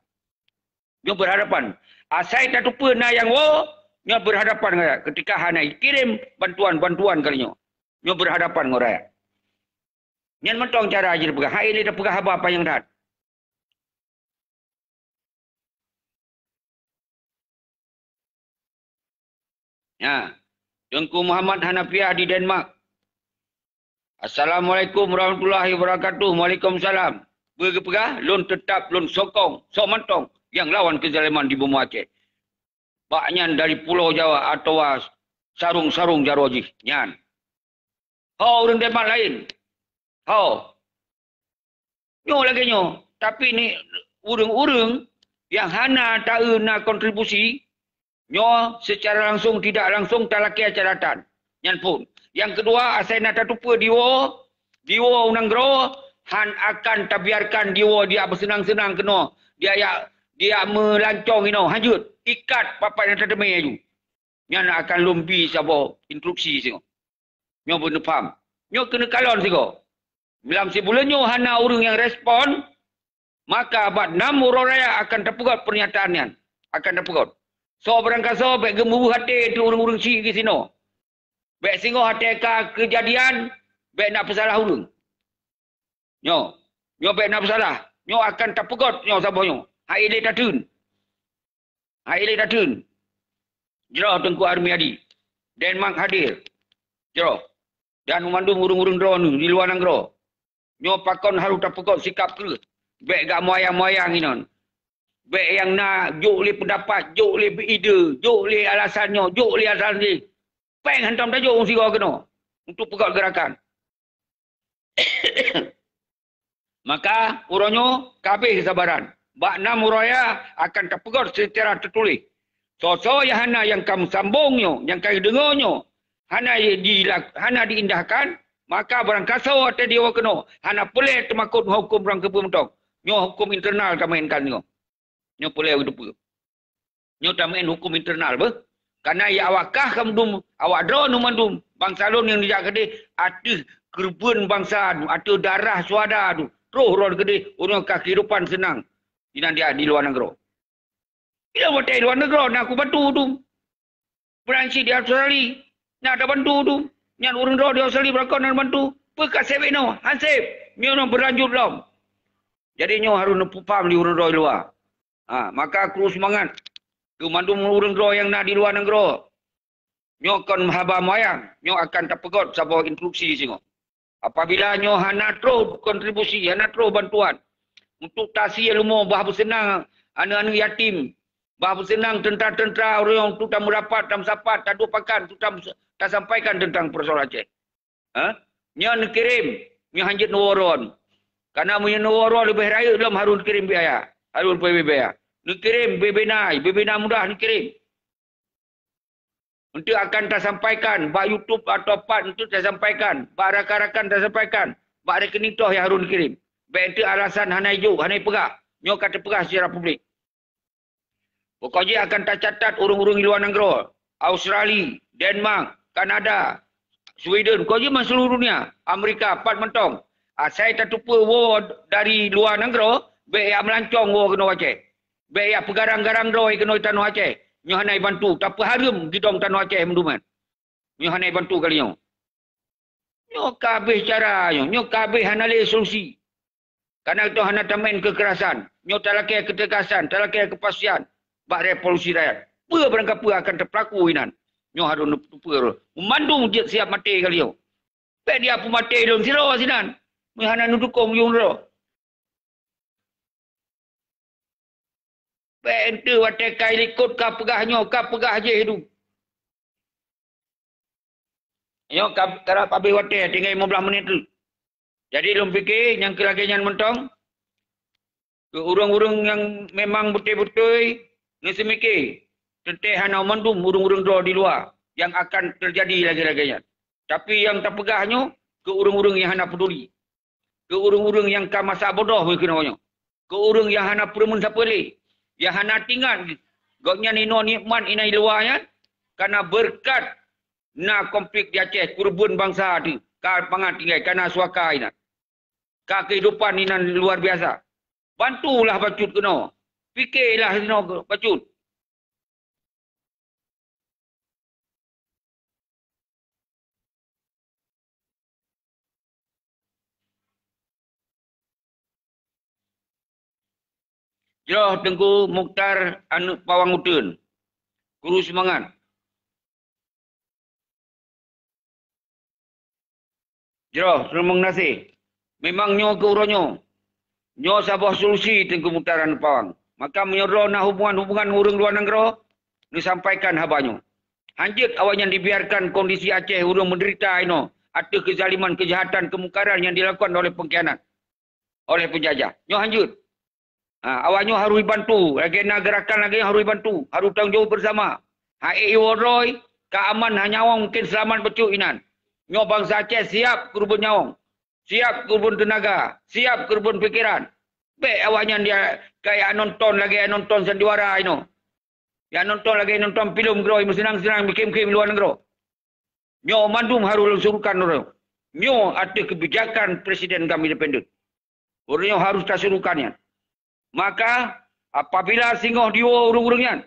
Nyoe beuhadapan. Asai tateupeue na nyang woe, nyoe beuhadapan ngon rakyat. Keutika hana ikirém bantuan-bantuan kali nyoe. Nyoe beuhadapan ngon rakyat. Nyan mantong cara jih peugah. Hai lé tapeugah haba panyang that. Ya. Teungku Muhammad Hanafiah di Denmark. Assalamualaikum warahmatullahi wabarakatuh. Waalaikumsalam. Beugeupeuga, lôn teutap lôn sokong soe mantong nyang lawan keuzaliman di bumoe Aceh. Bak nyan dari Pulo Jawa atawa sarong-sarong jaroe jih nyan. Ho ureuëng Denmark laén. Ho. Nyoe lagée nyoe. Tapi ni ureuëng-ureuëng nyang hana taeu na kontribusi, nyoe secara langsung tidak langsung talakée catatan. Nyan phon. Nyang keudua, asai na tateupeue diwoe, diwoe u nanggroe, han akan tabiarkan diwoe dia beuseunang-seunang keunoe. Dia yak, dia meulancong inoe. Hanjeuet, ikat papai nyang tateumé aju. Nyan akan lôn bi saboh instruksi singoh. Nyoe beuneupham. Nyoe keuneuk kalon sigoe. Lam sibuleuen nyoe hana ureuëng nyang respon, maka bak nam uroe raya akan tapeugot peurnyataan nyan. Akan tapeugot. Soe barangkasoe bék geumeuweuh até teuh ureuëng-ureuëng syiek sinoe. Bék singoh até ka keujadian, bék na peusalah ureuëng. Nyoe, nyoe bék na peusalah. Nyoe akan tapeugot nyoe saboh nyoe. Hai lé tateun. Hai lé tateun. Jroh Teungku Armiadi. Denmark hadir. Jroh. Dan mandum ureuëng-ureuëng droeneuh di luwa nanggroe. Nyoe pakon harôh tapeugot sikap kreueh. Bék gak moyang-moyang inon. Bék nyang na jok lé peundapat, jok lé ide, jok lé alasan nyoe, jok lé alasan jih. Péng hantom tajok sigoe keunoe untuk peugot geurakan. Maka uroe nyoe ka habéh keusabaran. Bak nam uroe raya akan tapeugot seucara teutuléh. Soe-soe nyang hana nyang ka meusambong nyoe, nyang ka deungoe nyoe, hana di, hana diindahkan, maka barangkasoe até diwoe keunoe hana peureulée teumakot ngon huköm ureuëng keupeue mantong. Nyoe huköm internal ka mainkan nyoe. Nyoe peureulée geuteupeue. Nyoe tameu'en huköm internal beuh. Kareuna ya awak kah ka mandum, awak droeneuh mandum, bansa lôn nyang neujak keudeh ateueh keureubeuen bansa, ateueh darah syuhada, troh droe keudeh, ureuëng ka kehidupan seunang inan di, di luwa nanggroe. Ilôn watée luwa nanggroe na kubantu dum. Beurangsi di Australia na tabantu dum. Nyan ureuëng droe di Australia beurangkot na tabantu. Peue ka seb inoe? Hana seb. Nyoe nyoe beulanjut lom. Jadi nyoe harôh neupeupham lé ureuëng droe di luwa. Ha, maka kru seumangat keu mandum ureuëng droe nyang na di luwa nanggroe. Nyoe kon haba moyang, nyoe akan tapeugot saboh instruksi singoh. Apabila nyoe hana troh kontribusi, hana troh bantuan untuk tasie leumo bah beuseunang aneuëk-aneuëk yatim, bah beuseunang teuntra-teuntra ureuëng untuk tameurapat, tameusapat, taduek pakan, untuk tam-, tasampaikan teuntang peusoalan Aceh. Ha? Nyoe neukirém, nyoe hanjeuet neuwoe droe. Kareuna meunyoe neuwoe droe leubeh rayeuk lom harôh neukirém biaya, harôh neupeuleubeh biaya. Neukirém bebena, bebena mudah neukirém. Eunteuk akan tasampaikan bak YouTube atau pat eunteuk tasampaikan, bak rakan-rakan tasampaikan, bak rekening toh nyang harôh neukirém. Bék eunteuk alasan hana ijok, hana ipeugah. Nyoe ka teupeugah secara publik. Pokok jih akan tacatat ureuëng-ureuëng di luwa nanggroe, Australia, Denmark, Kanada, Sweden, pokok jih man seuluruh dunia, Amerika, pat mantong. Asai tateupeue woe dari luwa nanggroe, bék jak meulancong woe keunoe Aceh. Bék jak peugarang-garang droe keunoe tanoh Aceh. Nyoe hana ibantu, tapeuhareuem gidong tanoh Aceh meudumén. Nyoe hana ibantu kali nyoe. Nyoe ka habéh cara nyoe, nyoe ka habéh hana lé solusi. Kareuna geutanyoe hana tamén keukerasan, nyoe talakée keutegasan, talakée keupastian bak revolusi rakyat. Peue barangkapeue akan teupeulaku inan? Nyoe harôh neuteupeue roh. Meumandum jeuet siab maté kali nyoe. Bék dia peumaté lôn sidroe sinan. Meuhana neudukong yue droe. Bék eunteuk watée ka ilikot ka peugah nyoe, ka peugah jéh dum. Nyoe ka, karab habéh watée, tinggai lima belas menit teuk. Jadi lôn pike nyang keu lagée nyan mantong, keu ureuëng-ureuëng nyang memang beutôi-beutôi neuseumike, teuntée hana mandum ureuëng-ureuëng droe di luwa nyang akan teujadi lagée-lagée nyan. Tapi nyang tapeugah nyoe keu ureuëng-ureuëng nyang hana peuduli. Keu ureuëng-ureuëng nyang ka masa bodoh meukeunong nyoe, keu ureuëng nyang hana peureumeun sapeue lé, nyang hana teuingat gobnyan inoe nikmat inan di luwa nyan, kareuna beureukat na konflik di Aceh, keureubeuen bansa teuh ka mangat tinggai, kareuna suaka inan, ka keuhidupan inan luar biasa. Bantulah bacut keunoe, pikelah keunoe bacut. Jroh Teungku Mukhtar aneuëk Pawang Uteuen. Kuru seumangat. Jroh, teurimong gaséh. Memang nyoe keu uroe nyoe. Nyoe saboh solusi Teungku Mukhtar Aneuk Pawang. Maka meunyoe droe na hubungan-hubungan ngon ureuëng luwa nanggroe, neusampaikan haba nyoe. Hanjeuet awaknyan dibiarkan kondisi Aceh ureuëng meudeurita inoe ateueh keuzaliman, keujahatan, keumungkaran nyang dilakukan oleh pengkhianat, oleh peunjajah. Nyoe hanjeuet. Ha, awaknyoe harôh jibantu, lagée na geurakan lagée nyoe harôh jibantu, harôh tanggong jaweueb beusama. Ha ék iwoe droe, ka aman, ha nyawöng mungken seulamat bacut inan. Nyoe bansa Aceh siab keureubeuen nyawöng, siab keureubeuen teunaga, siab keureubeuen pikeran. Bék awaknyan dia kaya nonton lagée nonton sandiwara inoe. Ya nonton lagée nonton filem keudroe meuseunang-seunang, meukhém-khém luwa nanggroe. Nyoe mandum harôh lôn surukan uroe nyoe. Nyoe ateueh keubijakan Presiden GAM Independen. Uroe nyoe harôh tasurukan nyan. Maka, apabila singoh diwoe ureuëng-ureuëng nyan,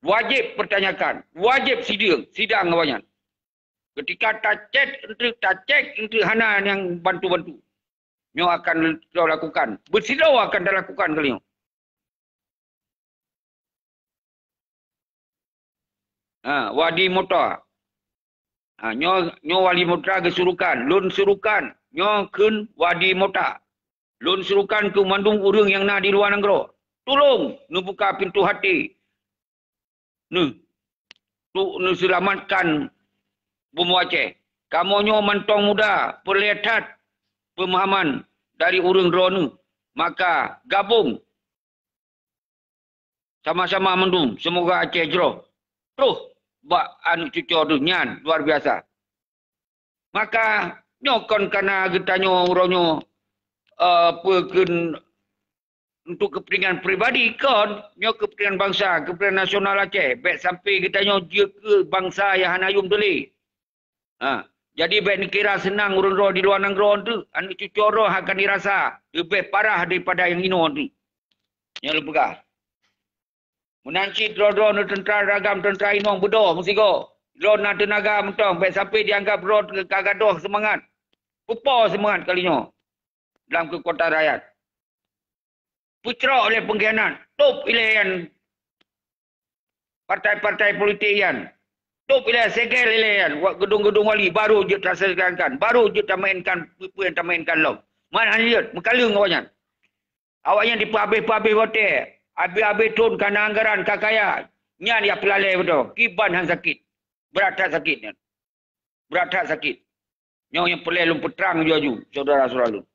wajéb peutanyakan, wajéb sidang, sidang awaknyan. Keutika tacét eunteuk, tacék eunteuk hana nyang bantu-bantu, nyoe akan talakukan. Beusidroe akan talakukan kali nyoe. Ha, Wadi Mota. Ha, nyoe, nyoe Wadi Mota geusurukan. Lôn surukan. Nyoe kheun Wadi Mota. Lôn surukan keu mandum ureuëng nyang na di luwa nanggroe. Tulông neubuka pintoe haté. Neuh, untuk neuseulamatkan bumoe Aceh. Kamoe nyoe mantong muda, peureulée that peumahaman dari ureuëng droeneuh. Maka gabong sama-sama mandum, seumoga Aceh jroh troh bak aneuk cucoe teuh nyan luar biasa. Maka nyoe kon kana geutanyoe uroe nyoe, eh, peue kheun untuk kepentingan pribadi, kon, nyoe kepentingan bansa, kepentingan nasional Aceh. Bék sampai geutanyoe jeuet keu bansa nyang hana yum teuh lé. Ha, jadi bék neukira seunang ureuëng droe di luwa nanggroe teuh, aneuk cucoe droe akan dirasa leubeh parah daripada nyang inoe teuh. Nyoe lôn peugah. Meunan cit droe-droe nyoe teuntra ragam, teuntra inong beudôh meusigoe. Droe na teunaga mantong, bék sampai dianggap droe ka gadôh seumangat. Peupo seumangat kali nyoe lam keukuatan rakyat. Peucrok lé pengkhianat, tôb ilée nyan partai-partai politik nyan. Tôb ilée, segel ilée nyan, wa-, geudong-geudong wali, baru jeuet taseulesaikan, baru jeuet tamainkan peue-peue nyang tamainkan lom. Man hana jeuet, meukaleueng awaknyan. Awaknyan dipeuhabéh-peuhabéh watée, habéh-habéh thon kana anggaran ka kaya, nyan nyang peulalée beudôh, kiban han sakét. Brat that sakét nyan. Brat that sakét. Nyoe nyang peureulée lôn peutrang laju-laju, syedara-syedara lôn.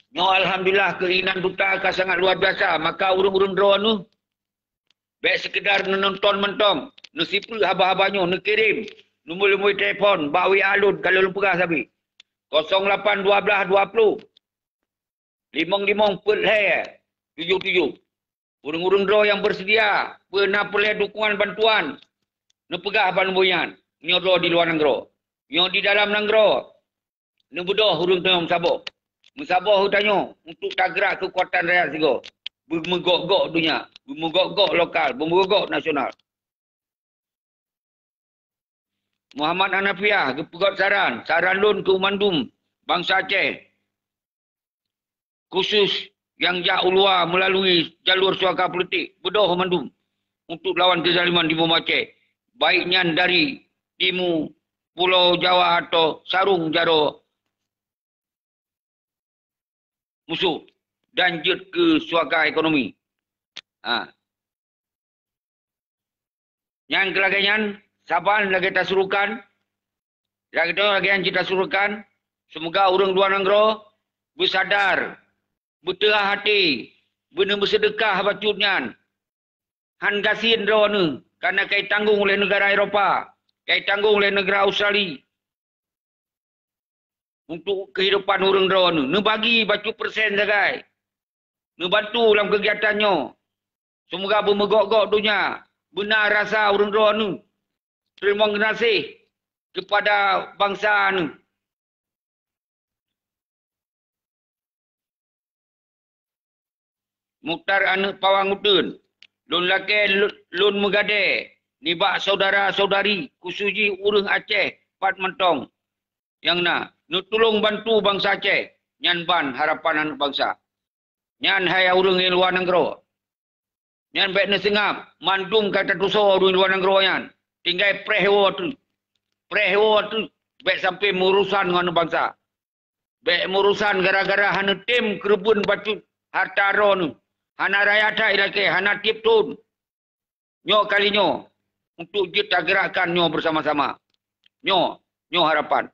Nyoe alhamdulillah keuinginan duta ka sangat luar biasa, maka ureuëng-ureuëng droeneuh bék seukeudar neunonton mantong, neusipreuk haba-haba nyoe, neukirém nomor-nomor telepon bak W A lôn ka lôn peugah sabe. Kosong lapan dua belas dua puluh limong limong peuet lhée tujoh tujoh. Ureuëng-ureuëng droe nyang beuseudia peue na peureulée dukungan bantuan, neupeugah bak nomor nyan, nyoe droe di luwa nanggroe. Nyoe di dalam nanggroe, neubeudôh ureuëng tanyoe meusaboh. Meusaboh geutanyoe untuk tagrak keukuatan rakyat sigoe. Beumeugok-gok donya, beumeugok-gok lokal, beumeugok-gok nasional. Muhammad Hanafiah geupeugét saran, saran lôn keu mandum bansa Aceh, khusus nyang jak u luwa meulalui jalur suaka politik, beudôh mandum untuk lawan keuzaliman di bumoe Aceh, baik nyan dari timu Pulo Jawa atawa sarong jaroe musoh dan jeuet keu suaka ekonomi. Ha. Nyang keu lagée nyan, saban lagée tasurukan, lagée nyan cit tasurukan, seumoga ureuëng luwa nanggroe beusadar, beuteuhah até, beuneu meuseudeukah bacut nyan. Han gasien droeneuh, kana ka itanggong lé neugara Eropa, ka itanggong lé neugara Australia. Untuk keuhidupan ureuëng droeneuh, neubagi bacut persen sagai, neubantu lam keugiatan nyoe. Seumoga beumeugok-gok donya, beuna rasa ureuëng droeneuh teurimong geunaséh keupada bansa neuh. Mukhtar Aneuk Pawang uteuen, lôn lakée lôn meugadée nibak syedara-syedari, khusos jih ureuëng Aceh pat mantong nyang na, neutulông bantu bansa Aceh, nyan ban harapan aneuk bansa. Nyan hai ureuëng nyang luwa nanggroe. Nyan bék neuseungab, mandum ka tatusoe ureuëng luwa nanggroe nyan. Tinggai preh woe treuk. Preh woe treuk, bék sampoe meurusan ngon bansa. Bék meurusan gara-gara hana tem keureubeuen bacut hareuta droeneuh. Hana raya that ilakée, hana tieb thon. Nyoe kali nyoe, untuk jeuet tageurakkan nyoe beusama-sama. Nyoe, nyoe harapan.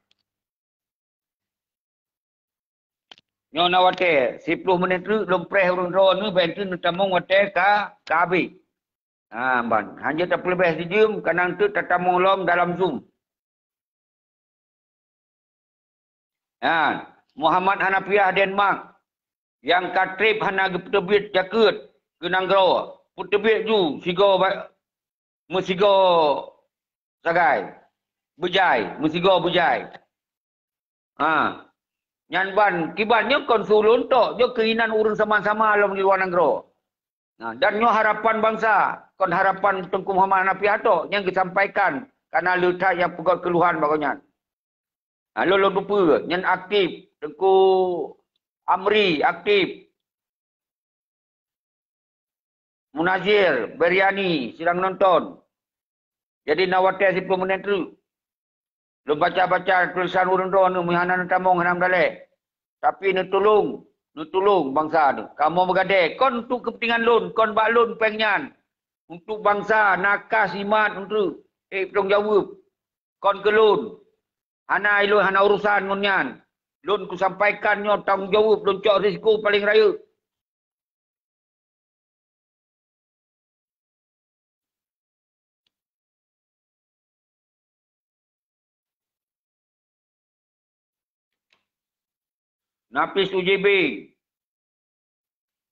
Nyoe na watée, siploh menit treuk lôn preh ureuëng droeneuh, bék treuk neutamong watée ka, ka habéh. Ha, ban. Hanjeuet tapeuleubeh sijeuem, kanang teuk tatamong lom dalam Zoom. Ha, Muhammad Hanafiah Denmark, nyang ka treb hana geupeuteubiet jakeuet keu nanggroe, peuteubiet ju sigoe ba-, meusigoe sagai, beujai, meusigoe beujai. Ha. Nyan ban, kiban nyoe kon su ulôn tok, nyoe keuinan ureuëng sama-sama lom di luwa nanggroe. Nah, dan nyoe harapan bansa, kon harapan Teungku Muhammad Hanafiah tok nyang geusampaikan, kana le that nyang peugét keuluhan bak gobnyan. Nah, lôn, lôn teupeue, nyan aktif, Teungku Amri aktif. Munazir, Beriani sidang nonton. Jadi na watée siploh menit treuk. Lôn baca-baca tulisan ureuëng droeneuh meuhana neutamong hana meudalée. Tapi neutulông, neutulông bansa neuh. Kamoe meugadée, kon untuk keupeuntengan lôn, kon bak lôn péng nyan. Untuk bansa, nakah simat untuk, eh, tanggung jaweueb. Kon keu lôn. Hana ilôn hana urusan ngon nyan. Lôn kusampaikan nyoe tanggung jaweueb lôn cok risiko paleng rayeuk. Nafis U J B,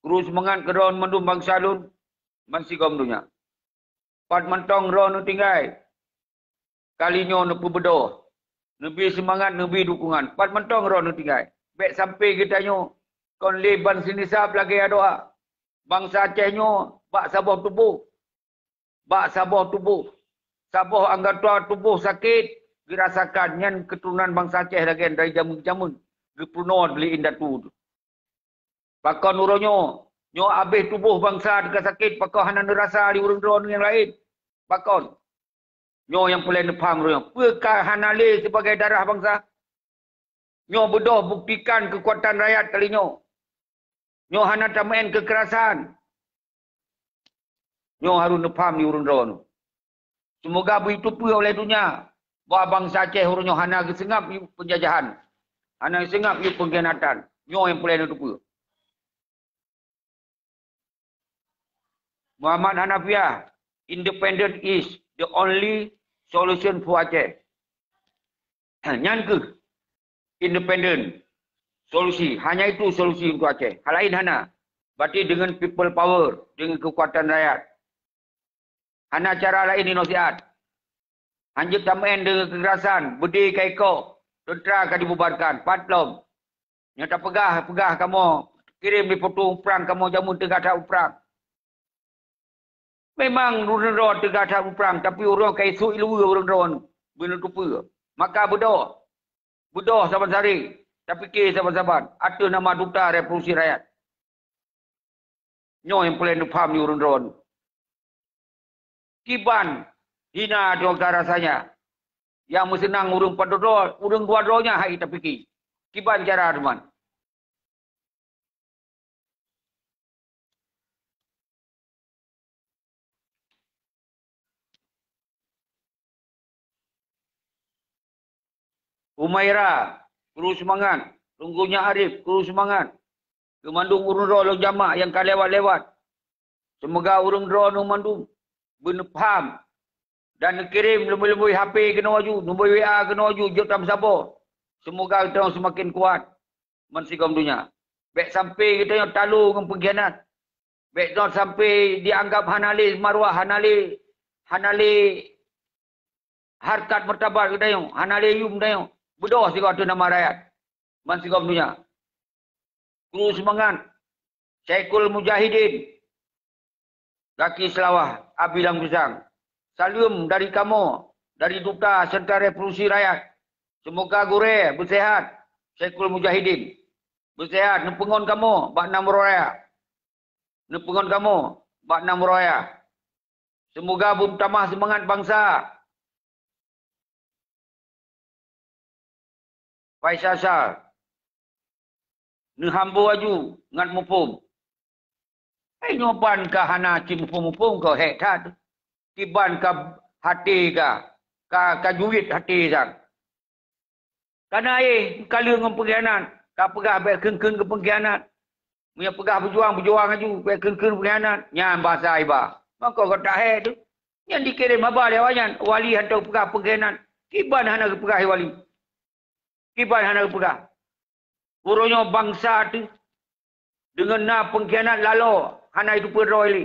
kru seumangat keudroe mandum bansa lôn, bansigom donya. Pat mantong droeneuh tinggai. Kali nyoe neupeubeudôh, neubi seumangat, neubi dukungan. Pat mantong droeneuh tinggai. Bék sampoe geutanyoe kon lé ban sinisab lagée adoe. Bansa Aceh nyoe bak saboh tuboh. Bak saboh tuboh. Saboh anggota tuboh sakét geurasakan nyan keuturonan bansa Aceh lagée dari jameun-jameun geupeurunoe lé indatu. Pakon uroe nyoe, nyoe abéh tuboh bansa teuka sakét, pakon hana neurasa di ureuëng droeneuh nyang laén? Pakon? Nyoe nyang peureulée neupham uroe nyoe. Peue ka hana lé sibagai darah bansa? Nyoe beudôh buktikan keukuatan rakyat kali nyoe. Nyoe hana tameuén keukerasan. Nyoe harôh neupham di ureuëng droeneuh. Seumoga beuteupeue oleh donya bahwa bansa Aceh uroe nyoe hana geuseungab yub peunjajahan, hana geuseungab yub peungkhianatan. Nyoe nyang peureulée neuteupeue. Muhammad Hanafiah, independent is the only solution for Aceh. Nyan kheueh independent solusi. Hanya itu solusi untuk Aceh. Hal lain hana. Berarti dengan people power, dengan kekuatan rakyat. Hana cara laén inoe siat. Hanjeuet tameuén deungon keukerasan, beudé ka ikoh, teuntra ka dibubarkan, pat lom. Nyang tapeugah, peugah kamoe, kirém lé peutueng prang kamoe jameun teuga that u prang. Memang ureuëng droe teuga that u prang, tapi ureuëng ka isuk iluweue ureuëng droe beuneuteupeue. Maka beudôh, beudôh saban saré, tapike saban-saban ateueh nama duta revolusi rakyat. Nyoe nyang peureulée neupham di ureuëng droe. Kiban hina droe ka rasanya. Nyang meuseunang ureuëng padub droe, ureuëng dua droe nyan hai tapike. Kiban cara teuma. Humaira, kru seumangat. Teungku Nyak Arif, kru seumangat. Keu mandum ureuëng droe lôn jamak nyang ka lewat-lewat. Seumoga ureuëng droeneuh mandum beuneupham dan neukirém leubeh-leubeh H P keunoe ju, leubeh W A keunoe ju, jok tameusaboh. Seumoga geutanyoe seumaken kuat bansigom donya. Bék sampoe geutanyoe talo ngon peungkhianat. Bék droe sampoe dianggap hana lé marwah, hana lé, hana lé hareukat martabat geutanyoe, hana lé yum tanyoe. Beudôh sigoe ateueh nama rakyat bansigom donya. Kru seumangat, Syekhul Mujahidin, Gaki Seulawah, Abi Lam Pisang. Saleuem dari kamoe, dari Duta Sentra Revolusi Rakyat. Seumoga gurée beuseuhat, Syekhul Mujahidin. Beuseuhat, neupeungon kamoe bak Nanggroe Raya. Neupeungon kamoe bak nam raya. Seumoga beumeutamah seumangat bansa. Faisal Sal, neuhambo aju ngat muphom. Hai nyoe ban ka hana cit muphom-muphom ka hék that. Kiban ka até ka, ka, ka juet até sang. Kana éh ka lheueh ngon peungkhianat, ka peugah bék kheun-kheun keu peungkhianat. Meunyoe peugah beujuang, beujuang aju, bék kheun-kheun peungkhianat. Nyan basa iba. Maka ka tahe tu. Nyan dikirém haba lé awaknyan, wali hantom peugah peungkhianat. Kiban hana geupeugah wali. Kiban hana geupeugah. Uroe nyoe bansa teuh deungon na peungkhianat laloe hana jiteupeue droe lé.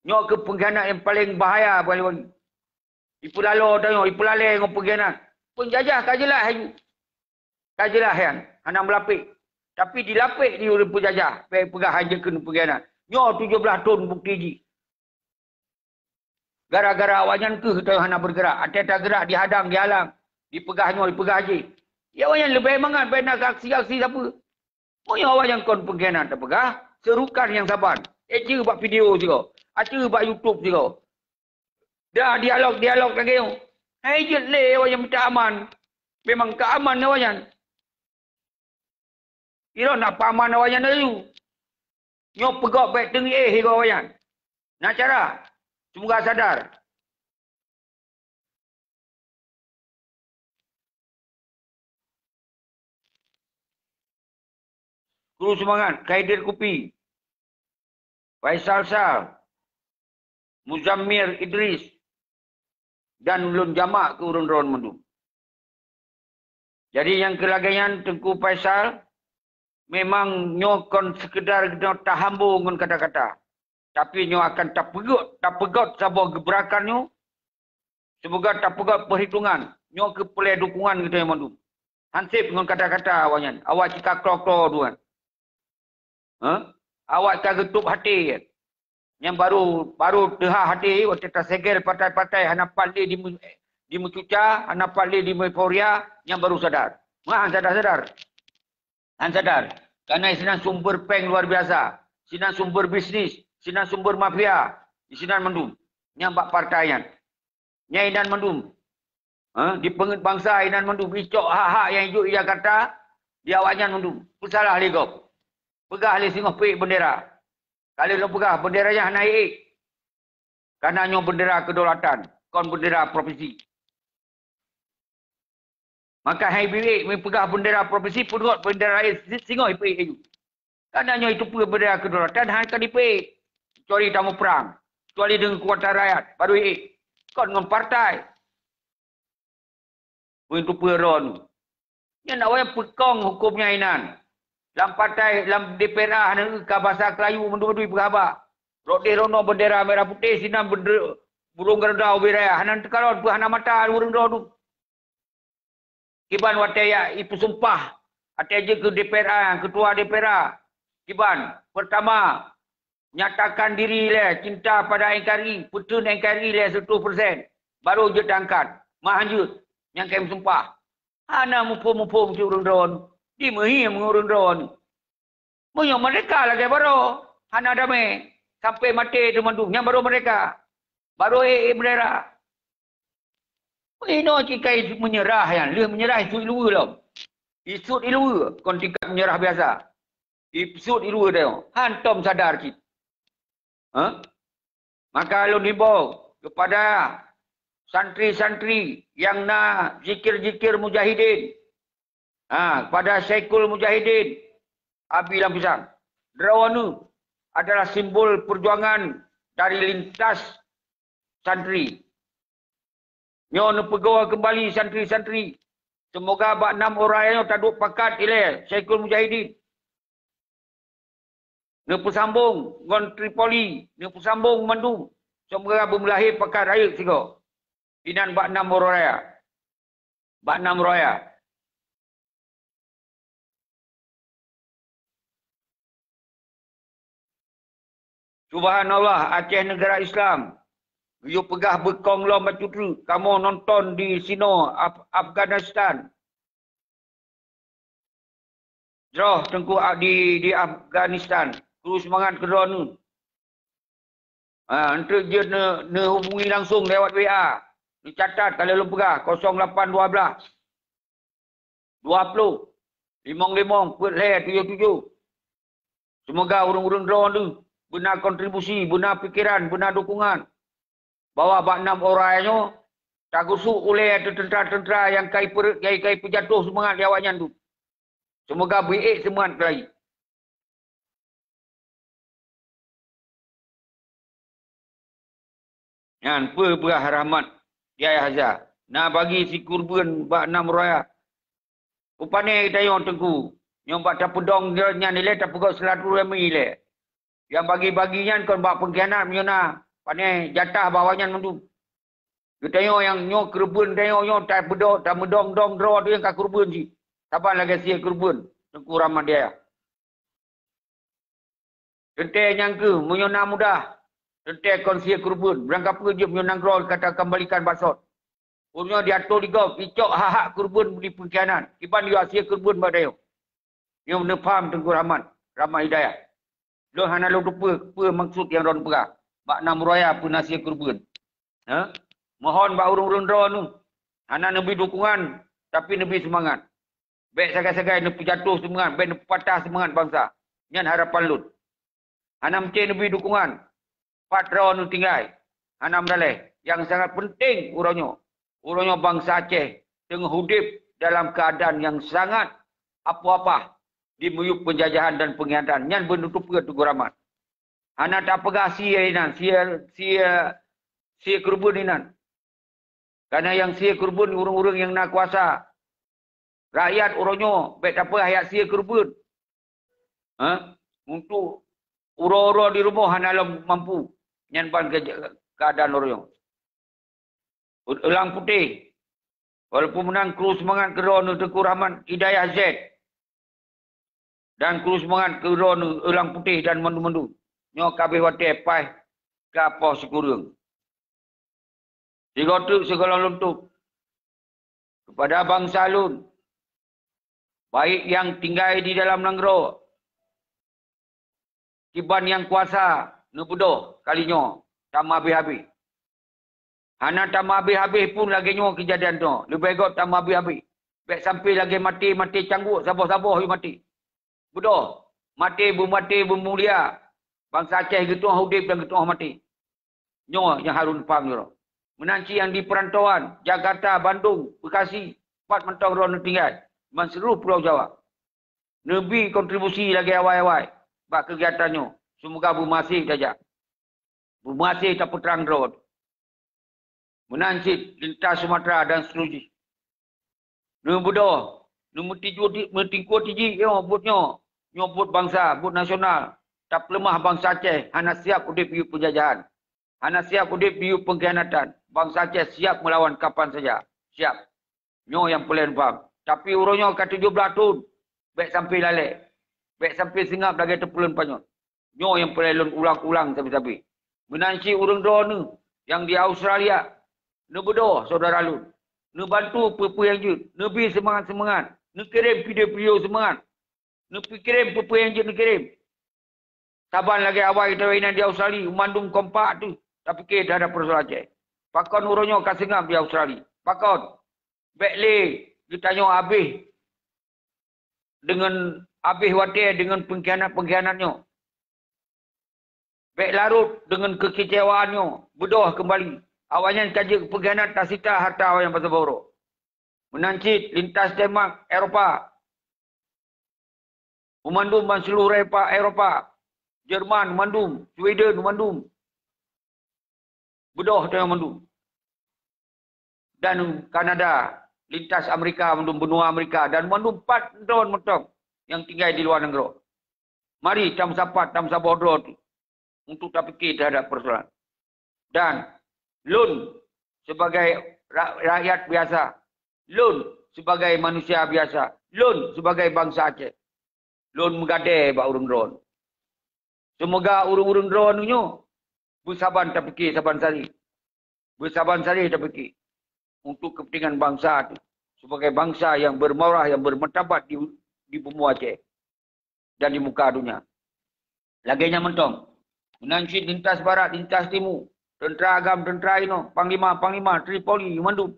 Nyoe keuh peungkhianat nyang paleng bahaya bagi wali. Ipeulaloe tanyoe, ipeulalée ngon peungkhianat. Peunjajah ka jeulaih laju. Ka jeulaih nyan, hana meulapék. Tapi dilapék di ureuëng peunjajah, bék peugah hana jeuet keu peungkhianat. Nyoe tujoh blaih thon bukeuti jih. Gara-gara awaknyan keuh tanyoe hana beugeurak. Até tageurak dihadang, dihalang. Dipeugah nyoe, dipeugah jih. Ya awaknyan leubeh mangat bék na aksi-aksi sapeue. Meunyoe awaknyan kon peungkhianat tapeugah, seurukan nyang saban. Aci bak video sigoe. Aci bak YouTube sigoe. Dah dialog-dialog lagée nyoe. Hai jeuet lé awaknyan mita aman. Memang ka aman awaknyan. Ilôn na peuaman awaknyan laju. Nyoe peugok bék teungiéh igoe awaknyan. Na cara. Seumoga sadar. Kru seumangat, Kaidir Kupi, Faisal Sal, Muzammir Idris, dan ulôn jamak keu ureuëng droen mandum. Jadi nyang keu lagée nyan Teungku Faisal, memang nyoe kon seukeudar geutanyoe tahambo ngon kata-kata. Tapi nyoe akan tapeugét, tapeugot saboh geuberakan nyoe. Seumoga tapeugét peuhitongan. Nyoe keuh peulée dukungan geutanyoe mandum. Hanseb ngon kata-kata awaknyan. Awak cika klo-klo tuan. Hah? Awak ka geutôb até. Nyang barô, barô teuhah até watée tasegel partai-partai hana pat lé di, dimeucuca, hana pat lé dimeueuforia, nyang barô sadar. Meuhan sadar-sadar. Han sadar, karena sinan sumber péng luar biasa, sinan sumber bisnis, sinan sumber mafia, sinan mandum. Nyang bak partai nyan. Nyang inan mandum. Ha, dipeungeut bansa inan mandum. Icok hak-hak nyang ijok di Jakarta, di awaknyan mandum. Peusalah lé gob. Peugah lé singoh peuék bendera. Ka lheueh lôn peugah, bendera nyan hana ék. Karena nyoe bendera kedaulatan, kon bendera provinsi. Maka hai biwék meupeugah bendera provinsi, peuduek bendera laén singoh ipeuék laju. Karena nyoe itu peue bendera kedaulatan hana ka dipeuék. Kecuali tamuprang, kecuali dengan kekuatan rakyat, baru ék. Kon ngon partai. Peue teupeue droen. Nyan awaknyan peukong huköm nyan inan. Lam partai, lam D P R A hana eu ka basa Keulayu mandum-mandum peugah haba. Rot deh ronoe bendera merah putih, sinan bendera burung Garuda ubé raya. Hana teukalon peue hana mata ureuëng droen. Kiban watée jak ipeusumpah, watée jeuet keu D P R A, ketua D P R A. Kiban, pertama, nyatakan diri lé cinta pada N K R I, peuteun N K R I lé seratus persen, baru jeuet tangkat. Mah jeuet nyang kém sumpah. Hana muphom-muphom cit ureuëng droen, dimeuhiem ngon ureuëng droen. Meunyoe merdeka lagée baroe, hana damé, sampai maté teumandum, nyan baru merdeka. Baru ék bendera. Inoe cit ka meunyeurah nyan, lheueh meunyeurah isut iluweue lom. Isut iluweue, kon tingkat meunyeurah biasa. Isut iluweue tanyoe, hantom sadar cit. Ha? Maka lôn himbau kepada santri-santri nyang na zikir-zikir mujahidin, ha, kepada Syekhul Mujahidin, Abi Lam Pisang. Droeneuh adalah simbol perjuangan dari lintas santri. Nyoe neupeugoe keumbali santri-santri. Seumoga bak nam uroe nyoe taduek pakat ilée Syekhul Mujahidin. Neupeusambong ngon Tripoli, neupeusambong mandum. Seumoga beumeulahé pakat rayeuk sigoe. Inan bak nam uroe raya. Bak nam uroe raya. Subhanallah, Aceh negara Islam. Geuyue peugah beukong lom bacut treuk, kamoe nonton di sinoe Af-, Afghanistan. Jroh Teungku a-, di, di Afghanistan. Kru seumangat keu droeneuh. Ha, eunteuk jeuet neu-, neuhubungi langsong lewat W A. Neucatat ka lheueh lôn peugah, kosong lapan dua belas, dua ploh, limong limong, peuet lhèe tujoh tujoh. Seumoga ureuëng-ureuëng droeneuh beuna kontribusi, beuna pikeran, beuna dukungan bahwa bak nam uroe nyoe tagusuk ulée teuteuntra-teuteuntra nyang kai peureuet, nyang kai peujatoh seumangat lé awaknyan dum. Seumoga beuék seumangat keulayi. Nyan peue beurah rahmat di Ayah Haza. Na bagi sikurbeuen bak nam raya. Upane geutanyoe Teungku, nyoe bak tapeudong nyan ilée tapeugah silaturahmi ilée. Nyang bagi-bagi nyan kon bak peungkhianat meunyoe na, pane jatah bak awaknyan mandum. Geutanyoe nyang nyoe keureubeuen tanyoe nyoe tabeudôh, tameudong-dong droe teuh nyang ka keureubeuen jih. Saban lagée sie keureubeuen Teungku Rahmat di Ayah. Teuntée nyang keuh, meunyoe na mudah, teuntée kon sie keureubeuen, beurangkapeue jeuet meunyoe nanggroe ka takeumbalikan basot. Ureuëng nyoe diatoe di gob, icok hak-hak keureubeuen di peungkhianat, kiban yue sie keureubeuen bak tanyoe. Nyoe neupaham Teungku Rahmat, Rahmat Hidayah. Lôn hana lôn teupeue peue maksud nyang droeneuh peugah bak nam raya peuna sie keureubeuen. Ha? Mohon bak ureuëng-ureuëng droeneuh, hana neubi dukungan, tapi neubi seumangat. Bék sagai-sagai neupeujatoh seumangat, bék neupeupatah seumangat bansa. Nyan harapan lôn. Hana meucé neubi dukungan, pat droeneuh tinggai, hana meudaléh. Nyang sangat peunteng uroe nyoe, uroe nyoe bansa Aceh teungoh udeb dalam keuadaan nyang sangat apoh-apah di miyueb peunjajahan dan peungkhianatan. Nyan beuneuteupeu Teungku Rahmat. Hana tapeugah sie inan, sie, sie, sie keureubeuen inan. Kareuna nyang sie keureubeuen ureuëng-ureuëng nyang na kuasa. Rakyat uroe nyoe bék tapeugah jak sie keureubeuen. Ha? Untuk uroe-uroe di rumoh hana lom mampu. Nyan ban keu-, keuadaan uroe nyoe. Eulang putéh. Walaupun meunan kru seumangat keudroe neu Teungku Rahmat Hidayah Z. Dan kru seumangat keudroe neu Eulang Putéh dan mandum-mandum. Nyoe ka abéh watée paih ka poh sikureueng. Sigoe teuk sigohlom lôn tôb keupada bansa lôn, baik nyang tinggai di dalam nanggroe, kiban nyang kuasa, neubeudôh kali nyoe tameuhabéh-habéh. Hana tameuhabéh-habéh pun lagée nyoe keujadian nyoe, leubeh gét tameuhabéh-habéh. Bék sampoe lagée maté, maté cangguek saboh-saboh yue maté. Beudôh, maté beumaté beumulia, bansa Aceh geutu'oh udeb dan geutu'oh maté. Nyoe nyang harôh neupaham uroe nyoe. Meunan cit nyang di peurantauan, Jakarta, Bandung, Bekasi, pat mantong droeneuh tinggai, ban seuluruh Pulo Jawa. Neubi kontribusi lagée awai-awai bak keugiatan nyoe. Seumoga beumaséh tajak. Beumaséh tapeutrang droe. Meunan cit lintas Sumatera dan seterusnya. Neubeudôh, neumeutinju-, meutingkue tiji nyoe buet nyoe. Nyoe buet bansa, buet nasional. Tapeuleumah bansa Aceh hana siab udeb yue peunjajahan. Hana siab udeb yue peungkhianatan. Bansa Aceh siab meulawan kapan saja. Siab. Nyoe nyang peureulée neupaham. Tapi uroe nyoe ka tujoh blaih thon, bék sampoe lalée. Bék sampoe seungab lagée teupeulon panyöt. Nyoe nyang peureulée lôn ulang-ulang sabe-sabe. Meunan cit ureuëng droeneuh nyang di Australia, neubeudôh syedara lôn. Neubantu peue-peue nyang jeuet, neubi seumangat-seumangat, neukirém video-video seumangat. Neupikirém peue-peue nyang jeuet neukirém. Saban lagée awai geutanyoe inan di Australia, mandum kompak teuh tapike teuhadab peusoalan Aceh. Pakon uroe nyoe ka seungab di Australia? Pakon? Bék lé geutanyoe abéh deungon abéh watée deungon peungkhianat-peungkhianat nyoe. Bék larot deungon keukicewaan nyoe, beudôh keumbali. Awaknyan ka jeuet peungkhianat tasita hareuta awaknyan bak saboh uroe. Meunan cit lintas Denmark, Eropa, u mandum ban seuluruh Eropa, Eropa, Jerman mandum, Sweden mandum. Beudôh tanyoe mandum. Dan Kanada, lintas Amerika mandum, benua Amerika dan mandum pat droe mantong nyang tinggai di luwa nanggroe. Mari tameusapat, tameusaboh droe teuh untuk tapike teuhadab peusoalan. Dan lôn sibagai ra-, rakyat biasa, lôn sibagai manusia biasa, lôn sibagai bansa Aceh, lôn meugadée bak ureuëng droeneuh. Seumoga ureuëng-ureuëng droeneuh nyoe beusaban tapike saban saréh. Beusaban saréh tapike untuk keupeuntengan bansa teuh, sibagai bansa nyang beureumalah, nyang beureumartabat di, di bumoe Aceh dan di muka donya. Lagée nyan mantong, Meunan cit lintas barat, lintas timu, teuntra agam, teuntra inong, panglima, panglima, Tripoli, mandum.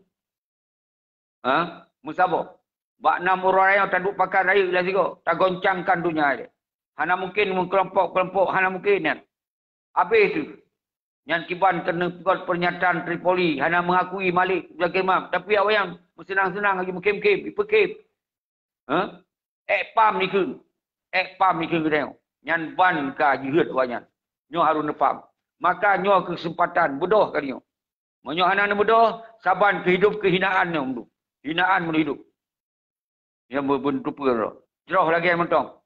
Ha? Meusaboh. Bak nam uroe nyoe taduek pakat rayeuk lam sigoe, tagoncangkan donya ilée. Hana mungken meukelompok-kelompok, hana mungken nyan. Habéh teuh. Nyan kiban keuneuk peugöt pernyataan Tripoli, hana mengakui Malik sebagai imam. Tapi awaknyan meuseunang-seunang laju meukhém-khém, jipeukém. Ha? Ék pam dikeue. Ék pam dikeue geutanyoe. Nyan ban ka jiheuet awaknyan. Nyoe harôh neupam. Maka nyoe keuseumpatan beudôh kali nyoe. Meunyoe hana neubeudôh, saban keuhidup keuhinaan nyoe meunurot. Hinaan meunurot hidup. Nyang beubeuntupeu droe. Jroh lagée mantong.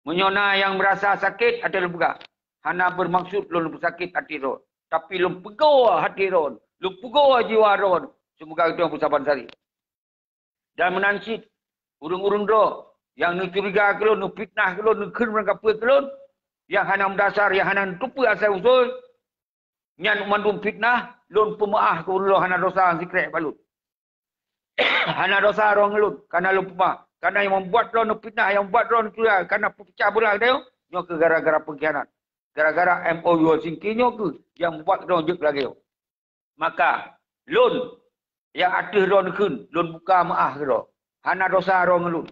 Meunyoe na nyang meurasa sakét até lôn peugah, hana beurmaksud lôn peusakét até droe, tapi lôn peugoe até droe, lôn peugoe jiwa droe, seumoga geutanyoe peusaban sabe. Dan meunan cit, ureuëng-ureuëng droe nyang neucuriga keu lôn, neufitnah keu lôn, neukheun meurangkapeue keu lôn, nyang hana meudasar, nyang hana neuteupeue asai usoe, nyan mandum fitnah, lôn peumeuáh keu ureuëng droe hana desya sikrek bak lôn. Hana desya droe ngon lôn, kana lôn peumeuáh. Kana nyang membuat droe neufitnah, nyang membuat droe neucuriga, kana peupeucah beulah geutanyoe, nyoe keuh gara-gara peungkhianat. Gara-gara M O U Helsinki nyoe keuh nyang membuat droe jeuet lagée nyoe. Maka, lôn nyang ateueh droe neukheun, lôn buka meuáh keu droe. Hana desya droe ngon lôn.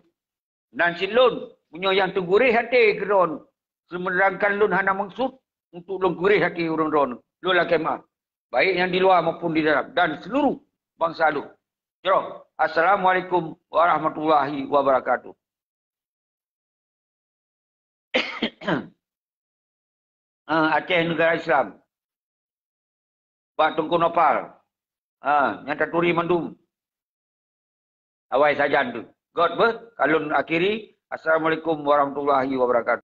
Nan cit lôn, meunyoe nyang teuguréh até keu droe, seumeurangkan lôn hana maksud untuk lôn guréh até ureuëng droe, lôn lakée meuáh, baik nyang di luwa maupun di dalam, dan seuluruh bansa lôn. Jroh, Assalamualaikum warahmatullahi wabarakatuh. Ah, Aceh Negara Islam. Bak Teungku Nopal. Ah, nyang taturi mandum. Awai sajan tu. Göt beuh, ka lôn akhiri. Assalamualaikum warahmatullahi wabarakatuh.